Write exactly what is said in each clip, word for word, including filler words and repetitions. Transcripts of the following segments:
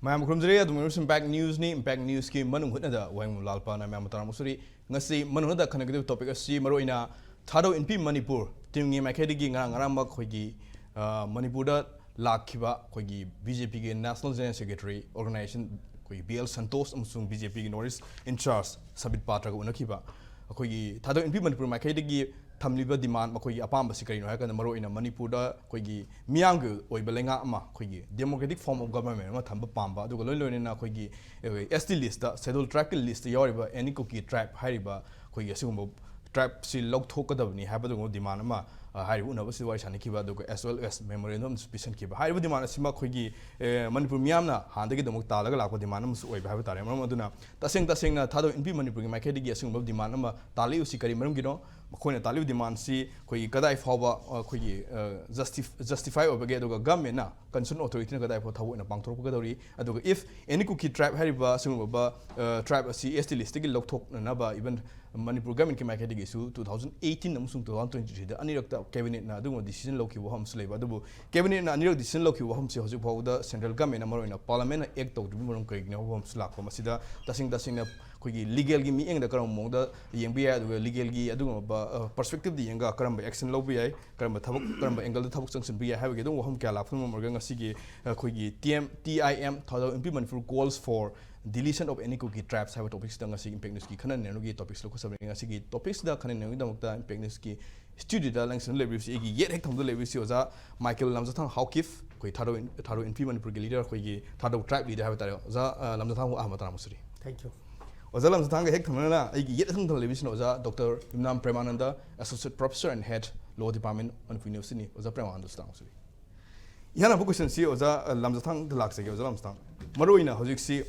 ꯃꯌꯥꯝ ꯈꯨꯔꯨꯝꯖꯔꯤ꯫ ꯑꯗꯨꯝ ꯑꯣꯏꯔꯁꯨ Impact Newsꯅꯤ꯫ Impact Newsꯀꯤ ꯃꯅꯨꯡ ꯍꯨꯠꯅꯗ ꯋꯥꯍꯪꯕꯝ ꯂꯥꯜꯄꯥꯅ ꯃꯌꯥꯝ ꯇꯔꯥꯃꯨꯛ ꯁꯨꯔꯤ꯫ ꯉꯁꯤ ꯃꯅꯨꯡ ꯍꯨꯠꯅꯗ ꯈꯟꯅꯒꯗꯕ topic ꯑꯁꯤ ꯃꯔꯨꯑꯣꯏꯅ ꯊꯥꯗꯧ ꯏꯟꯄꯤ ꯃꯅꯤꯄꯨꯔ teamꯒꯤ ꯃꯥꯏꯀꯩꯗꯒꯤ ꯉꯔꯥꯡ ꯉꯔꯥꯡꯃꯛ ꯑꯩꯈꯣꯏꯒꯤ, ꯑ, ꯃꯅꯤꯄꯨꯔꯗ ꯂꯥꯛꯈꯤꯕ ꯑꯩꯈꯣꯏꯒꯤ BJPꯒꯤ National General Secretary organization ꯑꯩꯈꯣꯏꯒꯤ B L Santosh ꯑꯃꯁꯨꯡ BJPꯒꯤ North East in charge ꯁꯕꯤꯠ ꯄꯥꯇ꯭ꯔꯒ ꯎꯅꯈꯤꯕ꯫ ꯑꯩꯈꯣꯏꯒꯤ ꯊꯥꯗꯧ ꯏꯟꯄꯤ ꯃꯅꯤꯄꯨꯔ ꯃꯥꯏꯀꯩꯗꯒꯤ ꯊꯝꯂꯤꯕ demand, ꯃꯈꯣꯏꯒꯤ ꯑꯄꯥꯝꯕꯁꯤ ꯀꯔꯤꯅꯣ ꯍꯥꯏꯔꯀꯥꯟꯗ, ꯃꯔꯨꯑꯣꯏꯅ ꯃꯅꯤꯄꯨꯔꯗ ꯑꯩꯈꯣꯏꯒꯤ ꯃꯤꯌꯥꯝꯒꯤ ꯑꯣꯏꯕ ꯂꯩꯉꯥꯛ ꯑꯃ, ꯑꯩꯈꯣꯏꯒꯤ democratic form of government ꯑꯃ ꯊꯝꯕ ꯄꯥꯝꯕ, ꯑꯗꯨꯒ ꯂꯣꯏ ꯂꯣꯏꯅꯅ ꯑꯩꯈꯣꯏꯒꯤ, ꯑꯦ, ST listꯇ, Scheduled Tribeꯀꯤ listꯇ ꯌꯥꯎꯔꯤꯕ ꯑꯦꯅꯤ ꯀꯨꯀꯤ tribe ꯍꯥꯏꯔꯤꯕ ꯑꯩꯈꯣꯏꯒꯤ ꯑꯁꯤꯒꯨꯝꯕ tribeꯁꯤ ꯂꯧꯊꯣꯛꯀꯗꯕꯅꯤ ꯍꯥꯏꯕ ꯑꯗꯨꯒꯨꯝꯕ demand ꯑꯃ, ꯑ, ꯍꯥꯏꯔꯤꯕ ꯎꯅꯕꯁꯤꯗ ꯋꯥꯔꯤ ꯁꯥꯟꯅꯈꯤꯕ, ꯑꯗꯨꯒ as well as memorandum ꯑꯃꯁꯨ ꯄꯤꯁꯟꯈꯤꯕ꯫ ꯍꯥꯏꯔꯤꯕ demand ꯑꯁꯤꯃ ꯑꯩꯈꯣꯏꯒꯤ, ꯑꯦ, ꯃꯅꯤꯄꯨꯔ ꯃꯤꯌꯥꯝꯅ ꯍꯥꯟꯅꯗꯒꯤ ꯑꯗꯨꯃꯛ ꯇꯥꯜꯂꯒ ꯂꯥꯛꯄ demand ꯑꯃꯁꯨ ꯑꯣꯏꯕ ꯍꯥꯏꯕ ꯇꯥꯔꯦ꯫ ꯃꯔꯝ ꯑꯗꯨꯅ ꯇꯁꯦꯡ ꯇꯁꯦꯡꯅ ꯊꯥꯗꯧ ꯏꯟꯄꯤ ꯃꯅꯤꯄꯨꯔꯒꯤ ꯃꯥꯏꯀꯩꯗꯒꯤ ꯑꯁꯤꯒꯨꯝꯕ demand ꯑꯃ ꯇꯥꯜꯂꯛꯏꯕꯁꯤ ꯀꯔꯤ ꯃꯔꯝꯒꯤꯅꯣ? ꯃꯈꯣꯏꯅ ꯇꯥꯜꯂꯤꯕ demandꯁꯤ ꯑꯩꯈꯣꯏꯒꯤ ꯀꯗꯥꯏ ꯐꯥꯎꯕ, ꯑ, ꯑꯩꯈꯣꯏꯒꯤ, ꯑ, justif-, justify ꯑꯣꯏꯕꯒꯦ, ꯑꯗꯨꯒ governmentꯅ, concerned authorityꯅ ꯀꯗꯥꯏ ꯐꯥꯎ ꯊꯕꯛ ꯑꯣꯏꯅ ꯄꯥꯡꯊꯣꯔꯛꯀꯗꯧꯔꯤ? ꯑꯗꯨꯒ if any Kuki tribe ꯍꯥꯏꯔꯤꯕ ꯑꯁꯤꯒꯨꯝꯂꯕ, ꯑ, tribe ꯑꯁꯤ ST listꯇꯒꯤ ꯂꯧꯊꯣꯛꯅꯅꯕ even Manipur governmentꯀꯤ ꯃꯥꯏꯀꯩꯗꯒꯤꯁꯨ two thousand eighteen ꯑꯃꯁꯨꯡ two thousand twenty threeꯗ ꯑꯅꯤꯔꯛꯇ cabinetꯅ ꯑꯗꯨꯒꯨꯝꯕ decision ꯂꯧꯈꯤꯕ ꯋꯥꯐꯝꯁꯨ ꯂꯩꯕ꯫ ꯑꯗꯨꯕꯨ cabinetꯅ ꯑꯅꯤꯔꯛ decision ꯂꯧꯈꯤꯕ ꯋꯥꯐꯝꯁꯤ ꯍꯧꯖꯤꯛ ꯐꯥꯎꯕꯗ central governmentꯅ ꯃꯔꯨꯑꯣꯏꯅ parliamentꯅ act ꯇꯧꯗ꯭ꯔꯤꯕ ꯃꯔꯝ ꯀꯔꯤꯒꯤꯅꯣ ꯍꯥꯏꯕ ꯋꯥꯐꯝꯁꯨ ꯂꯥꯛꯄ꯫ ꯃꯁꯤꯗ ꯇꯁꯦꯡ ꯇꯁꯦꯡꯅ ꯑꯩꯈꯣꯏꯒꯤ legalꯒꯤ ꯃꯤꯠꯌꯦꯡꯗ ꯀꯔꯝꯕ ꯃꯑꯣꯡꯗ ꯌꯦꯡꯕ ꯌꯥꯏ, ꯑꯗꯨꯒ legalꯒꯤ ꯑꯗꯨꯒꯨꯝꯂꯕ, ꯑ, perspectiveꯗ ꯌꯦꯡꯉꯒ ꯀꯔꯝꯕ action ꯂꯧꯕ ꯌꯥꯏ, ꯀꯔꯝꯕ ꯊꯕꯛ, ꯀꯔꯝꯕ angleꯗ ꯊꯕꯛ ꯆꯪꯁꯤꯟꯕ ꯌꯥꯏ ꯍꯥꯏꯕꯒꯤ ꯑꯗꯨꯒꯨꯝꯕ ꯋꯥꯐꯝ ꯀꯌꯥ ꯂꯥꯛꯄꯅ ꯃꯔꯝ ꯑꯣꯏꯔꯒ ꯉꯁꯤꯒꯤ ꯑꯩꯈꯣꯏꯒꯤ T M, T I M, Thadou ꯏꯟꯄꯤ Manipur calls for deletion of any Kuki tribes ꯍꯥꯏꯕ topicꯁꯤꯗ ꯉꯁꯤꯒꯤ Impact Newsꯀꯤ ꯈꯟꯅ ꯅꯩꯅꯕꯒꯤ topics ꯂꯧꯈꯠꯆꯕꯅꯤ꯫ ꯉꯁꯤꯒꯤ topicsꯁꯤꯗ ꯈꯟꯅ ꯅꯩꯅꯕꯒꯤꯗꯃꯛꯇ Impact Newsꯀꯤ studioꯗ ꯂꯥꯡꯁꯤꯟ ꯂꯩꯕꯤꯕꯁꯤ ꯑꯩꯒꯤ ꯌꯦꯠ ꯍꯦꯛ ꯊꯪꯕꯗ ꯂꯩꯕꯤꯕꯁꯤ ꯑꯣꯖꯥ ꯃꯥꯏꯀꯦꯜ ꯂꯝꯖꯥꯊꯥꯡ ꯍꯥꯎꯀꯤꯞ, ꯑꯩꯈꯣꯏ ꯊꯥꯗꯧ ꯏꯟ-, ꯊꯥꯗꯧ ꯏꯟꯄꯤ ꯃꯅꯤꯄꯨꯔꯒꯤ leader, ꯑꯩꯈꯣꯏꯒꯤ ꯊꯥꯗꯧ tribe leader ꯍꯥꯏꯕ ꯇꯥꯔꯦ꯫ ꯑꯣꯖꯥ, ꯑ, ꯂꯝꯖꯥꯊꯥꯡꯕꯨ ꯑꯍꯥꯟꯕ ꯇꯔꯥꯃꯨꯛ ꯁꯨꯔꯤ꯫ Thank you. ꯑꯣꯖꯥ ꯂꯝꯖꯥꯊꯥꯡꯒ ꯍꯦꯛ ꯊꯪꯅꯅ ꯑꯩꯒꯤ ꯌꯦꯠ ꯊꯪꯕꯗ ꯂꯩꯕꯤꯁꯤꯅ ꯑꯣꯖꯥ Doctor Yumnam ꯄ꯭ꯔꯦꯃꯥꯅꯟꯗ, Associate Professor and Head, Law Department,ꯃꯅꯤꯄꯨꯔ Universityꯅꯤ꯫ ꯑꯣꯖꯥ ꯄ꯭ꯔꯦꯃꯥꯅꯟꯗ ꯇꯔꯥꯃꯨꯛ ꯁꯨꯔꯤ꯫ ꯏꯍꯥꯟ ꯍꯥꯟꯕ questionꯁꯤ ꯑꯣꯖꯥ, ꯑ, ꯂꯝꯖꯥꯊꯥꯡꯗ ꯂꯥꯛꯆꯒꯦ꯫ ꯑꯣꯖꯥ ꯂꯝꯖꯥꯊꯥꯡ, ꯃꯔꯨꯑꯣꯏꯅ ꯍꯧꯖꯤꯛꯁꯤ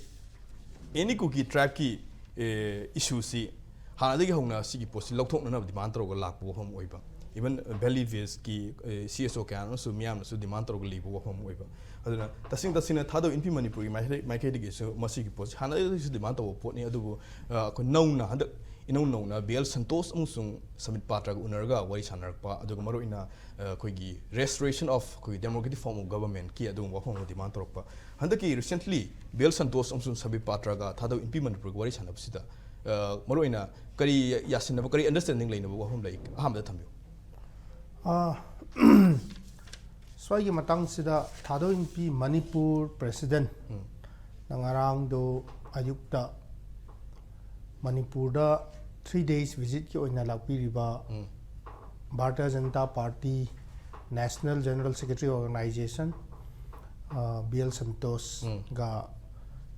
any Kuki tribeꯀꯤ, ꯑꯦ, issueꯁꯤ ꯍꯥꯟꯅꯗꯒꯤ ꯍꯧꯅ ꯁꯤꯒꯤ ꯄꯣꯠꯁꯤ ꯂꯧꯊꯣꯛꯅꯅꯕ demand ꯇꯧꯔꯒ ꯂꯥꯛꯄ ꯋꯥꯐꯝ ꯑꯣꯏꯕ, even, ꯑ, Valley Villagekꯤ, ꯑꯦ, C S O ꯀꯌꯥꯅꯁꯨ, ꯃꯤꯌꯥꯝꯅꯁꯨ demand ꯇꯧꯔꯒ ꯂꯩꯕ ꯋꯥꯐꯝ ꯑꯣꯏꯕ꯫ ꯑꯗꯨꯅ ꯇꯁꯦꯡ ꯇꯁꯦꯡꯅ ꯊꯥꯗꯧ ꯏꯟꯄꯤ ꯃꯅꯤꯄꯨꯔꯒꯤ ꯃꯥꯏꯀꯩ-, ꯃꯥꯏꯀꯩꯗꯒꯤꯁꯨ ꯃꯁꯤꯒꯤ ꯄꯣꯠꯁꯤ ꯍꯥꯟꯅꯗꯒꯤꯁꯨ demand ꯇꯧꯕ ꯄꯣꯠꯅꯤ꯫ ꯑꯗꯨꯕꯨ, ꯑ, ꯑꯩꯈꯣꯏ ꯅꯧꯅ ꯍꯟꯗꯛ ꯏꯅꯧ ꯅꯧꯅ ꯕꯤ ꯑꯦꯜ ꯁꯟꯇꯣꯁ ꯑꯃꯁꯨꯡ ꯁꯝꯕꯤꯠ ꯄꯥꯇ꯭ꯔꯒ ꯎꯅꯔꯒ ꯋꯥꯔꯤ ꯁꯥꯟꯅꯔꯛꯄ, ꯑꯗꯨꯒ ꯃꯔꯨꯑꯣꯏꯅ ꯑ, ꯑꯩꯈꯣꯏꯒꯤ restoration of ꯑꯩꯈꯣꯏꯒꯤ democratic form of governmentꯀꯤ ꯑꯗꯨꯒꯨꯝꯕ ꯋꯥꯐꯝ ꯑꯃ demand ꯇꯧꯔꯛꯄ꯫ ꯍꯟꯗꯛꯀꯤ recently ꯕꯤ ꯑꯦꯜ ꯁꯟꯇꯣꯁ ꯑꯃꯁꯨꯡ ꯁꯝꯕꯤꯠ ꯄꯥꯇ꯭ꯔꯒ ꯊꯥꯗꯧ ꯏꯟꯄꯤ ꯃꯅꯤꯄꯨꯔꯒ ꯋꯥꯔꯤ ꯁꯥꯟꯅꯕꯁꯤꯗ ꯑ, ꯃꯔꯨꯑꯣꯏꯅ ꯀꯔꯤ ꯌꯥꯁꯤꯟꯅꯕ, ꯀꯔꯤ understanding ꯂꯩꯅꯕ ꯋꯥꯐꯝ ꯂꯩ? ꯑꯍꯥꯟꯕꯗ ꯊꯝꯕꯤꯌꯨ꯫ ꯑ, ꯁ꯭ꯋꯥꯏꯒꯤ ꯃꯇꯥꯡꯁꯤꯗ ꯊꯥꯗꯧ ꯏꯟꯄꯤ ꯃꯅꯤꯄꯨꯔ presidentꯅ ꯉꯔꯥꯡꯗꯣ ꯑꯌꯨꯛꯇ ꯃꯅꯤꯄꯨꯔꯗ three days visitꯀꯤ ꯑꯣꯏꯅ ꯂꯥꯛꯄꯤꯔꯤꯕ ꯎꯝ꯫ Bharatiya Janata Party National General Secretary Organization, uh, B L ꯁꯟꯇꯣꯁꯒ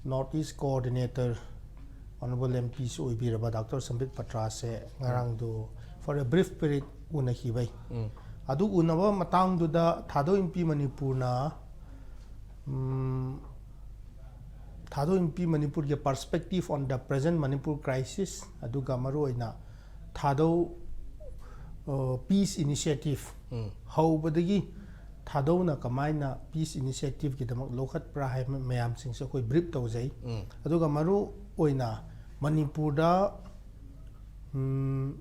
North East Coordinator Honorable M Pꯁꯨ ꯑꯣꯏꯕꯤꯔꯕ ꯗꯥꯛꯇꯔ ꯁꯝꯕꯤꯠ ꯄꯇ꯭ꯔꯥꯁꯦ ꯉꯔꯥꯡꯗꯣ for a brief period ꯎꯅꯈꯤꯕꯩ꯫ ꯎꯝ꯫ ꯑꯗꯨ ꯎꯅꯕ ꯃꯇꯥꯡꯗꯨꯗ ꯊꯥꯗꯧ ꯏꯟꯄꯤ ꯃꯅꯤꯄꯨꯔꯅ, ꯎꯝ, ꯊꯥꯗꯧ ꯏꯟꯄꯤ ꯃꯅꯤꯄꯨꯔꯒꯤ perspective on the present Manipur crisis, ꯑꯗꯨꯒ ꯃꯔꯨꯑꯣꯏꯅ ꯊꯥꯗꯧ, ꯑ, peace initiative ꯎꯝ꯫ ꯍꯧꯕꯗꯒꯤ ꯊꯥꯗꯧꯅ ꯀꯃꯥꯏꯅ peace initiativeꯀꯤꯗꯃꯛ ꯂꯧꯈꯠꯄ꯭ꯔꯥ ꯍꯥꯏꯕ ꯃꯌꯥꯝꯁꯤꯡꯁꯦ ꯑꯩꯈꯣꯏ brief ꯇꯧꯖꯩ꯫ ꯎꯝ꯫ ꯑꯗꯨꯒ ꯃꯔꯨ ꯑꯣꯏꯅ ꯃꯅꯤꯄꯨꯔꯗ, ꯎꯝ,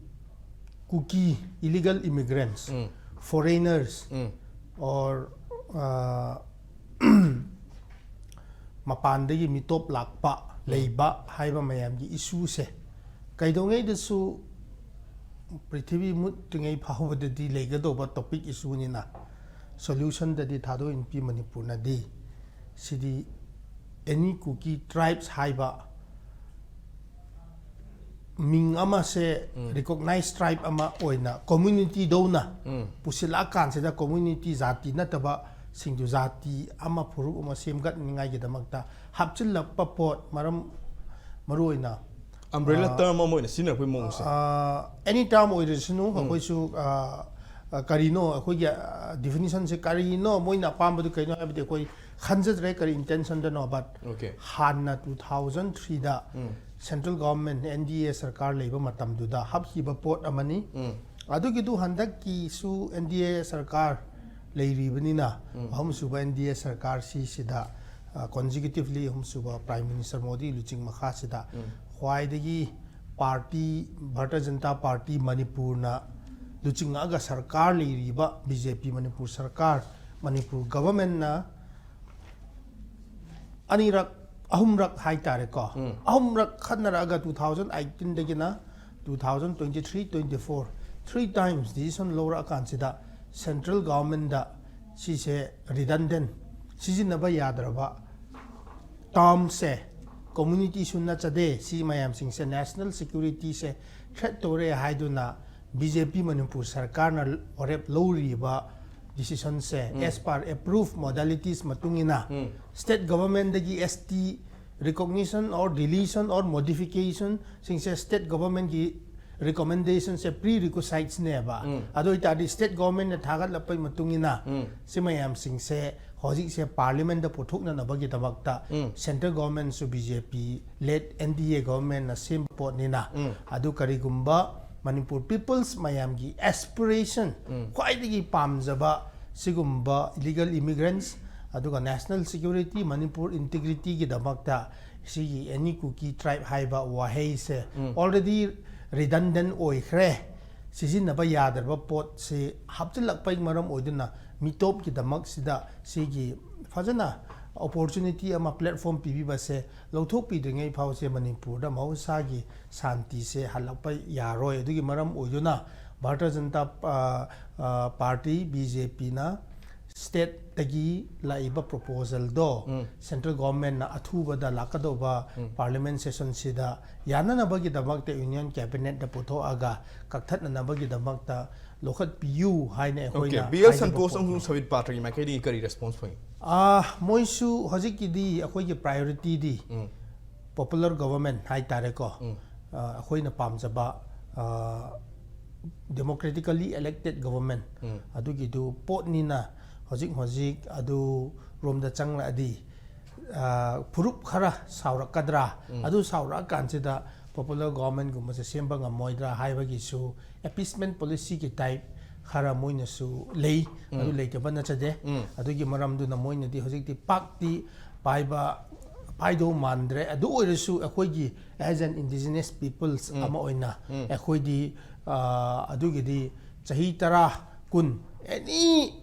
ꯀꯨꯀꯤ illegal immigrants, um. Foreigners, um. Or, ꯑ, ꯃꯄꯥꯟꯗꯒꯤ ꯃꯤꯇꯣꯞ ꯂꯥꯛꯄ ꯎꯝ꯫ ꯂꯩꯕ ꯍꯥꯏꯕ ꯃꯌꯥꯝꯒꯤ issueꯁꯦ ꯀꯩꯗꯧꯉꯩꯗꯁꯨ ꯄ꯭ꯔꯤꯊꯤꯕꯤ ꯃꯨꯠꯇ꯭ꯔꯤꯉꯩ ꯐꯥꯎꯕꯗꯗꯤ ꯂꯩꯒꯗꯧꯕ topic issueꯅꯤꯅ, solutionꯗꯗꯤ ꯊꯥꯗꯧ ꯏꯟꯄꯤ ꯃꯅꯤꯄꯨꯔꯅꯗꯤ ꯁꯤꯗꯤ any Kuki tribes ꯍꯥꯏꯕ ꯃꯤꯡ ꯑꯃꯁꯦ ꯎꯝ꯫ Recognized tribe ꯑꯃ ꯑꯣꯏꯅ communityꯗꯧꯅ ꯎꯝ꯫ ꯄꯨꯁꯤꯜꯂꯛꯑꯀꯥꯟꯁꯤꯗ community ꯖꯥꯇꯤ ꯅꯠꯇꯕꯁꯤꯡꯗꯨ ꯖꯥꯇꯤ ꯑꯃ ꯐꯨꯔꯨꯞ ꯑꯃ ꯁꯦꯝꯒꯠꯅꯤꯡꯉꯥꯏꯒꯤꯗꯃꯛꯇ ꯍꯥꯞꯆꯤꯜꯂꯛꯄ ꯄꯣꯠ, ꯃꯔꯝ ꯃꯔꯨꯑꯣꯏꯅ, umbrella ꯑ, term ꯑꯃ ꯑꯣꯏꯅ ꯁꯤꯖꯤꯟꯅꯔꯛꯄꯒꯤ ꯃꯑꯣꯡꯁꯦ꯫ ꯑ, any term ꯑꯣꯏꯔꯁꯅꯨ, ꯎꯝ꯫ ꯑꯩꯈꯣꯏꯁꯨ, ꯑ, ꯑ, ꯀꯔꯤꯅꯣ ꯑꯩꯈꯣꯏꯒꯤ, ꯑ, definitionꯁꯦ ꯀꯔꯤꯅꯣ, ꯃꯣꯏꯅ ꯑꯄꯥꯝꯕꯗꯨ ꯀꯩꯅꯣ ꯍꯥꯏꯕꯗꯤ ꯑꯩꯈꯣꯏ ꯈꯟꯖꯗ꯭ꯔꯦ ꯀꯔꯤ intentionꯗꯅꯣ, but Okay꯫ ꯍꯥꯟꯅ two thousand threeꯗ um. Central government N D A ꯁꯔꯀꯥꯔ ꯂꯩꯕ ꯃꯇꯝꯗꯨꯗ ꯍꯥꯞꯈꯤꯕ ꯄꯣꯠ ꯑꯃꯅꯤ꯫ ꯎꯝ꯫ ꯑꯗꯨꯒꯤꯗꯨ ꯍꯟꯗꯛꯀꯤꯁꯨ N D A ꯁꯔꯀꯥꯔ ꯂꯩꯔꯤꯕꯅꯤꯅ, ꯎꯝ꯫ ꯑꯍꯨꯝꯁꯨꯕ N D A ꯁꯔꯀꯥꯔꯁꯤ ꯁꯤꯗ, ꯑ, consecutively ꯑꯍꯨꯝꯁꯨꯕ Prime Minister ꯃꯣꯗꯤ ꯂꯨꯆꯤꯡ ꯃꯈꯥꯁꯤꯗ ꯎꯝ꯫ ꯈ꯭ꯋꯥꯏꯗꯒꯤ ꯄꯥꯔꯇꯤ, ꯚꯥꯔꯇꯤꯌ ꯖꯅꯇꯥ ꯄꯥꯔꯇꯤ ꯃꯅꯤꯄꯨꯔꯅ ꯂꯨꯆꯤꯡꯉꯛꯑꯒ ꯁꯔꯀꯥꯔ ꯂꯩꯔꯤꯕ ꯕꯤ ꯖꯦ ꯄꯤ ꯃꯅꯤꯄꯨꯔ ꯁꯔꯀꯥꯔ, ꯃꯅꯤꯄꯨꯔ ꯒꯚꯔꯟꯃꯦꯟꯠꯅ ꯑꯅꯤꯔꯛ, ꯑꯍꯨꯝꯔꯛ ꯍꯥꯏꯇꯥꯔꯦꯀꯣ, ꯎꯝ꯫ ꯑꯍꯨꯝꯔꯛ ꯈꯟꯅꯔꯛꯑꯒ two thousand eighteen ꯗꯒꯤꯅ two thousand twenty three twenty four three times decision ꯂꯧꯔꯛꯑꯀꯥꯟꯁꯤꯗ central government ꯗ ꯁꯤꯁꯦ redundant, ꯁꯤꯖꯤꯟꯅꯕ ꯌꯥꯗ꯭ꯔꯕ term ꯁꯦ, community ꯁꯨ ꯅꯠꯆꯗꯦ, ꯁꯤ ꯃꯌꯥꯝꯁꯤꯡꯁꯦ national security ꯁꯦ threat ꯇꯧꯔꯦ ꯍꯥꯏꯗꯨꯅ ꯕꯤ ꯖꯦ ꯄꯤ ꯃꯅꯤꯄꯨꯔ ꯁꯔꯀꯥꯔꯅ ꯋꯥꯔꯦꯞ ꯂꯧꯔꯤꯕ decision ꯁꯦ, ꯎꯝ꯫ As per approved modalities ꯃꯇꯨꯡ ꯏꯟꯅ ꯎꯝ꯫ State government ꯗꯒꯤ S T recognition or deletion or modification ꯁꯤꯡꯁꯦ state government ꯀꯤ recommendation ꯁꯦ prerequisites ꯅꯦꯕ꯫ ꯎꯝ꯫ ꯑꯗꯨ ꯑꯣꯏꯇꯥꯔꯗꯤ state government ꯅ ꯊꯥꯒꯠꯂꯛꯄꯒꯤ ꯃꯇꯨꯡ ꯏꯟꯅ ꯎꯝ꯫ ꯁꯤ ꯃꯌꯥꯝꯁꯤꯡꯁꯦ ꯍꯧꯖꯤꯛꯁꯦ parliament ꯗ ꯄꯨꯊꯣꯛꯅꯅꯕꯒꯤꯗꯃꯛꯇ ꯎꯝ꯫ Central government ꯁꯨ B J P led N D A government ꯅ ꯁꯦꯝꯕ ꯄꯣꯠꯅꯤꯅ, ꯎꯝ꯫ ꯑꯗꯨ ꯀꯔꯤꯒꯨꯝꯕ ꯃꯅꯤꯄꯨꯔ peoples ꯃꯌꯥꯝꯒꯤ aspiration, ꯎꯝ꯫ ꯈ꯭ꯋꯥꯏꯗꯒꯤ ꯄꯥꯝꯖꯕ ꯁꯤꯒꯨꯝꯕ illegal immigrants, ꯑꯗꯨꯒ national security, ꯃꯅꯤꯄꯨꯔ integrity ꯒꯤꯗꯃꯛꯇ ꯁꯤꯒꯤ any Kuki tribe ꯍꯥꯏꯕ ꯋꯥꯍꯩꯁꯦ ꯎꯝ꯫ Already redundant ꯑꯣꯏꯈ꯭ꯔꯦ꯫ ꯁꯤꯖꯤꯟꯅꯕ ꯌꯥꯗ꯭ꯔꯕ ꯄꯣꯠꯁꯤ ꯍꯥꯞꯆꯤꯜꯂꯛꯄꯒꯤ ꯃꯔꯝ ꯑꯣꯏꯗꯨꯅ ꯃꯤꯇꯣꯞꯀꯤꯗꯃꯛꯁꯤꯗ ꯁꯤꯒꯤ ꯐꯖꯅ opportunity ꯑꯃ, platform ꯄꯤꯕꯤꯕꯁꯦ ꯂꯧꯊꯣꯛꯄꯤꯗ꯭ꯔꯤꯉꯩ ꯐꯥꯎꯁꯦ ꯃꯅꯤꯄꯨꯔꯗ ꯃꯍꯧꯁꯥꯒꯤ ꯁꯥꯟꯇꯤꯁꯦ ꯍꯜꯂꯛꯄ ꯌꯥꯔꯣꯏ꯫ ꯑꯗꯨꯒꯤ ꯃꯔꯝ ꯑꯣꯏꯗꯨꯅ ꯚꯥꯔꯇꯤꯌ ꯖꯅꯇꯥ, ꯑ, ꯑ, ꯄꯥꯔꯇꯤ, B J P ꯅ state ꯇꯒꯤ ꯂꯥꯛꯏꯕ proposal ꯗꯣ ꯎꯝ꯫ Central government ꯅ ꯑꯊꯨꯕꯗ ꯂꯥꯛꯀꯗꯧꯕ ꯎꯝ꯫ Parliament session ꯁꯤꯗ ꯌꯥꯅꯅꯕꯒꯤꯗꯃꯛꯇ Union Cabinet ꯇ ꯄꯨꯊꯣꯛꯑꯒ ꯀꯛꯊꯠꯅꯅꯕꯒꯤꯗꯃꯛꯇ ꯂꯧꯈꯠꯄꯤꯌꯨ ꯍꯥꯏꯅ ꯑꯩꯈꯣꯏꯅ Okay, B L ꯍꯥꯏꯖꯕ ꯁꯟꯇꯣꯁ ꯄꯣꯠꯅꯤ꯫ ꯑꯃꯁꯨꯡ ꯁꯕꯤꯠ ꯄꯥꯇ꯭ꯔꯒꯤ ꯃꯥꯏꯀꯩꯗꯒꯤ ꯀꯔꯤ response ꯐꯪꯉꯤ? ꯑꯥ, ꯃꯣꯏꯁꯨ ꯍꯧꯖꯤꯛꯀꯤꯗꯤ ꯑꯩꯈꯣꯏꯒꯤ priority ꯗꯤ ꯎꯝ꯫ Popular government ꯍꯥꯏꯇꯥꯔꯦꯀꯣ꯫ ꯎꯝ꯫ ꯑ, ꯑꯩꯈꯣꯏꯅ ꯄꯥꯝꯖꯕ, ꯑ, democratically elected government ꯎꯝ꯫ ꯑꯗꯨꯒꯤꯗꯨ ꯄꯣꯠꯅꯤꯅ ꯍꯧꯖꯤꯛ ꯍꯧꯖꯤꯛ ꯑꯗꯨ ꯔꯣꯝꯗ ꯆꯪꯂꯛꯑꯗꯤ, ꯑ, ꯐꯨꯔꯨꯞ ꯈꯔ ꯁꯥꯎꯔꯛꯀꯗ꯭ꯔꯥ? ꯎꯝ꯫ ꯑꯗꯨ ꯁꯥꯎꯔꯛꯑꯀꯥꯟꯁꯤꯗ popular government ꯒꯨꯝꯕꯁꯦ ꯁꯦꯝꯕ ꯉꯝꯃꯣꯏꯗ꯭ꯔꯥ ꯍꯥꯏꯕꯒꯤꯁꯨ appeasement policy ꯒꯤ type ꯈꯔ ꯃꯣꯏꯅꯁꯨ ꯂꯩ꯫ ꯎꯝ꯫ ꯑꯗꯨ ꯂꯩꯇꯕ ꯅꯠꯆꯗꯦ꯫ ꯎꯝ꯫ ꯑꯗꯨꯒꯤ ꯃꯔꯝꯗꯨꯅ ꯃꯣꯏꯅꯗꯤ ꯍꯧꯖꯤꯛꯇꯤ ꯄꯥꯛꯇꯤ ꯄꯥꯏꯕ ꯍꯥꯏꯗꯧ ꯃꯥꯟꯗ꯭ꯔꯦ꯫ ꯑꯗꯨ ꯑꯣꯏꯔꯁꯨ ꯑꯩꯈꯣꯏꯒꯤ as an indigenous peoples ꯑꯃ ꯑꯣꯏꯅ ꯑꯩꯈꯣꯏꯗꯤ ꯑꯗꯨꯒꯤꯗꯤ ꯆꯍꯤ ꯇꯔꯥ, ꯀꯨꯟ, any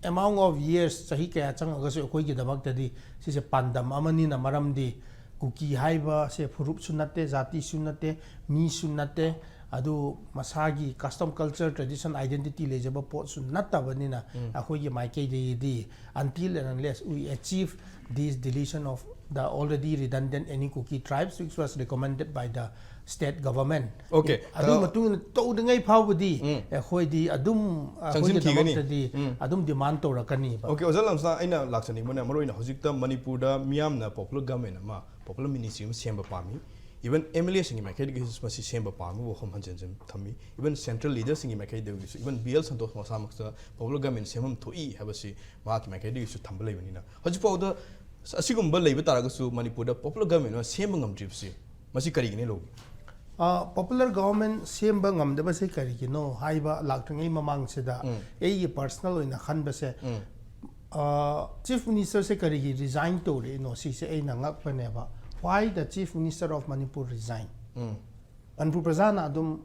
amount of years, ꯆꯍꯤ ꯀꯌꯥ ꯆꯪꯉꯒꯁꯨ ꯑꯩꯈꯣꯏꯒꯤꯗꯃꯛꯇꯗꯤ ꯁꯤꯁꯦ ꯄꯥꯟꯗꯝ ꯑꯃꯅꯤꯅ꯫ ꯃꯔꯝꯗꯤ ꯀꯨꯀꯤ ꯍꯥꯏꯕꯁꯦ ꯐꯨꯔꯨꯞꯁꯨ ꯅꯠꯇꯦ, ꯖꯥꯇꯤꯁꯨ ꯅꯠꯇꯦ, ꯃꯤꯁꯨ ꯅꯠꯇꯦ, ꯑꯗꯨ ꯃꯁꯥꯒꯤ custom, culture, tradition, identity ꯂꯩꯖꯕ ꯄꯣꯠꯁꯨ ꯅꯠꯇꯕꯅꯤꯅ ꯑꯩꯈꯣꯏꯒꯤ ꯃꯥꯏꯀꯩꯗꯒꯤꯗꯤ until and unless we achieve this deletion of the already redundant any Kuki tribes which was recommended by the state government. Okay. ꯑꯗꯨꯒꯤ ꯃꯇꯨꯡ ꯏꯟꯅ ꯇꯧꯗ꯭ꯔꯤꯉꯩ ꯐꯥꯎꯕꯗꯤ ꯑꯩꯈꯣꯏꯗꯤ ꯑꯗꯨꯝ ꯑꯩꯈꯣꯏꯒꯤꯗꯃꯛꯇꯗꯤ ꯑꯗꯨꯝ demand ꯇꯧꯔꯛꯀꯅꯤꯕ꯫ Okay, ꯑꯣꯖꯥ ꯂꯝꯁꯅꯥ, ꯑꯩꯅ ꯂꯥꯛꯆꯅꯤꯡꯕꯅ ꯃꯔꯨꯑꯣꯏꯅ ꯍꯧꯖꯤꯛꯇ ꯃꯅꯤꯄꯨꯔꯗ ꯃꯤꯌꯥꯝꯅ popular government ꯑꯃ, popular ministry ꯑꯃ ꯁꯦꯝꯕ ꯄꯥꯝꯃꯤ꯫ Even MLA ꯁꯤꯡꯒꯤ ꯃꯥꯏꯀꯩꯗꯒꯤꯁꯨ ꯃꯁꯤ ꯁꯦꯝꯕ ꯄꯥꯝꯃꯤ ꯋꯥꯐꯝ ꯍꯟꯖꯤꯟ ꯍꯟꯖꯤꯟ ꯊꯝꯃꯤ꯫ Even central leader ꯁꯤꯡꯒꯤ ꯃꯥꯏꯀꯩꯗꯒꯤꯁꯨ, even B L Santosh ꯃꯁꯥꯃꯛꯇ popular government ꯁꯦꯝꯐꯝ ꯊꯣꯛꯏ ꯍꯥꯏꯕꯁꯤ ꯃꯍꯥꯛꯀꯤ ꯃꯥꯏꯀꯩꯗꯒꯤꯁꯨ ꯊꯝꯕ ꯂꯩꯕꯅꯤꯅ, ꯍꯧꯖꯤꯛꯐꯥꯎꯗ ꯑꯁꯤꯒꯨꯝꯕ ꯂꯩꯕ ꯇꯥꯔꯒꯁꯨ ꯃꯅꯤꯄꯨꯔꯗ popular government ꯑꯃ ꯁꯦꯝꯕ ꯉꯝꯗ꯭ꯔꯤꯕꯁꯤ ꯃꯁꯤ ꯀꯔꯤꯒꯤꯅ ꯂꯧꯒꯦ? Popular government ꯁꯦꯝꯕ ꯉꯝꯗꯕꯁꯦ ꯀꯔꯤꯒꯤꯅꯣ ꯍꯥꯏꯕ ꯂꯥꯛꯇ꯭ꯔꯤꯉꯩ ꯃꯃꯥꯡꯁꯤꯗ ꯑꯩꯒꯤ personal ꯑꯣꯏꯅ ꯈꯟꯕꯁꯦ, Chief Minister ꯁꯦ ꯀꯔꯤꯒꯤ resign ꯇꯧꯔꯤꯅꯣ ꯁꯤꯁꯦ ꯑꯩꯅ ꯉꯛꯄꯅꯦꯕ꯫ Why the Chief Minister of Manipur resign? Manipur ꯄ꯭ꯔꯖꯥꯅ ꯑꯗꯨꯝ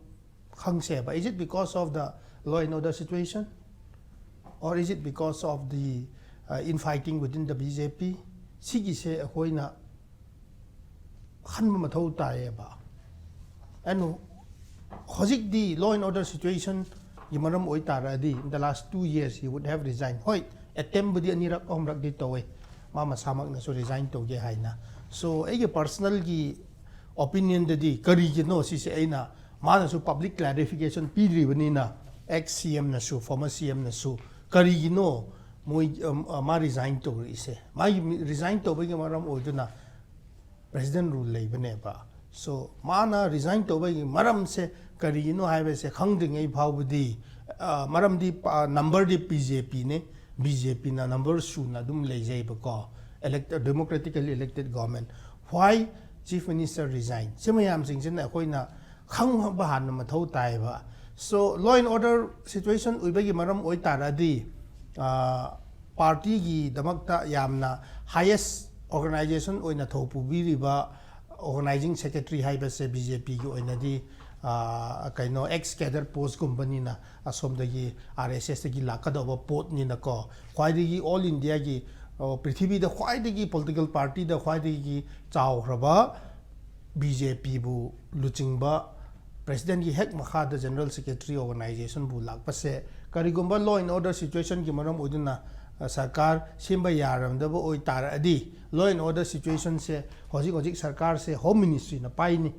ꯈꯪꯁꯦꯕ, is it because of the law and order situation, or is it because of the infighting within the B J P? ꯁꯤꯒꯤꯁꯦ ꯑꯩꯈꯣꯏꯅ ꯈꯟꯕ ꯃꯊꯧ ꯇꯥꯏꯌꯦꯕ꯫ And ꯍꯧꯖꯤꯛꯇꯤ law and order situation ꯒꯤ ꯃꯔꯝ ꯑꯣꯏꯇꯥꯔꯗꯤ, in the last two years he would have resigned. ꯍꯣꯏ, attempt ꯕꯨꯗꯤ ꯑꯅꯤꯔꯛ ꯑꯍꯨꯝꯔꯛꯇꯤ ꯇꯧꯋꯦ ꯃꯥ ꯃꯁꯥꯃꯛꯅꯁꯨ resign ꯇꯧꯒꯦ ꯍꯥꯏꯅ꯫ So ꯑꯩꯒꯤ personal ꯒꯤ opinion ꯗꯗꯤ ꯀꯔꯤꯒꯤꯅꯣ ꯁꯤꯁꯦ ꯑꯩꯅ, ꯃꯥꯅꯁꯨ public clarification ꯄꯤꯗ꯭ꯔꯤꯕꯅꯤꯅ, ex C M ꯅꯁꯨ, former C M ꯅꯁꯨ, ꯀꯔꯤꯒꯤꯅꯣ ꯃꯣꯏ ꯃꯥ resign ꯇꯧꯔꯛꯏꯁꯦ? ꯃꯥꯒꯤ resign ꯇꯧꯕꯒꯤ ꯃꯔꯝ ꯑꯣꯏꯗꯨꯅ President rule ꯂꯩꯕꯅꯦꯕ꯫ So ꯃꯥꯅ resign ꯇꯧꯕꯒꯤ ꯃꯔꯝꯁꯦ ꯀꯔꯤꯒꯤꯅꯣ ꯍꯥꯏꯕꯁꯦ ꯈꯪꯗ꯭ꯔꯤꯉꯩ ꯐꯥꯎꯕꯗꯤ, ꯃꯔꯝꯗꯤ number ꯗꯤ B J P ꯅꯦ, B J P ꯅ number ꯁꯨꯅ ꯑꯗꯨꯝ ꯂꯩꯖꯩꯕꯀꯣ, elected, democratically elected government꯫ Why Chief Minister resign? ꯁꯤ ꯃꯌꯥꯝꯁꯤꯡꯁꯤꯅ ꯑꯩꯈꯣꯏꯅ ꯈꯪꯕ ꯍꯥꯟꯅ ꯃꯊꯧ ꯇꯥꯏꯌꯦꯕ꯫ So law and order situation ꯑꯣꯏꯕꯒꯤ ꯃꯔꯝ ꯑꯣꯏꯇꯥꯔꯗꯤ, party ꯒꯤꯗꯃꯛꯇ ꯌꯥꯝꯅ highest organization ꯑꯣꯏꯅ ꯊꯧ ꯄꯨꯕꯤꯔꯤꯕ organizing secretary ꯍꯥꯏꯕꯁꯦ ꯕꯤ ꯖꯦ ꯄꯤꯒꯤ ꯑꯣꯏꯅꯗꯤ, ꯑ, ꯀꯩꯅꯣ, ex cadre post ꯀꯨꯝꯕꯅꯤꯅ, ꯑꯁꯣꯝꯗꯒꯤ ꯑꯥꯔ ꯑꯦꯁ ꯑꯦꯁꯇꯒꯤ ꯂꯥꯛꯀꯗꯧꯕ ꯄꯣꯠꯅꯤꯅꯀꯣ, ꯈ꯭ꯋꯥꯏꯗꯒꯤ all Indiaꯒꯤ, ꯑ, ꯄ꯭ꯔꯤꯊꯤꯕꯤꯗ ꯈ꯭ꯋꯥꯏꯗꯒꯤ political partyꯗ ꯈ꯭ꯋꯥꯏꯗꯒꯤ ꯆꯥꯎꯈ꯭ꯔꯕ ꯕꯤ ꯖꯦ ꯄꯤꯕꯨ ꯂꯨꯆꯤꯡꯕ presidentꯀꯤ ꯍꯦꯛ ꯃꯈꯥꯗ general secretary organizationꯕꯨ ꯂꯥꯛꯄꯁꯦ, ꯀꯔꯤꯒꯨꯝꯕ law and order situationꯒꯤ ꯃꯔꯝ ꯑꯣꯏꯗꯨꯅ, ꯑ, ꯁꯔꯀꯥꯔ ꯁꯦꯝꯕ ꯌꯥꯔꯝꯗꯕ ꯑꯣꯏꯇꯥꯔꯗꯤ, law and order situationꯁꯦ ꯍꯧꯖꯤꯛ ꯍꯧꯖꯤꯛ ꯁꯔꯀꯥꯔꯁꯦ Home Ministryꯅ ꯄꯥꯏꯅꯤ꯫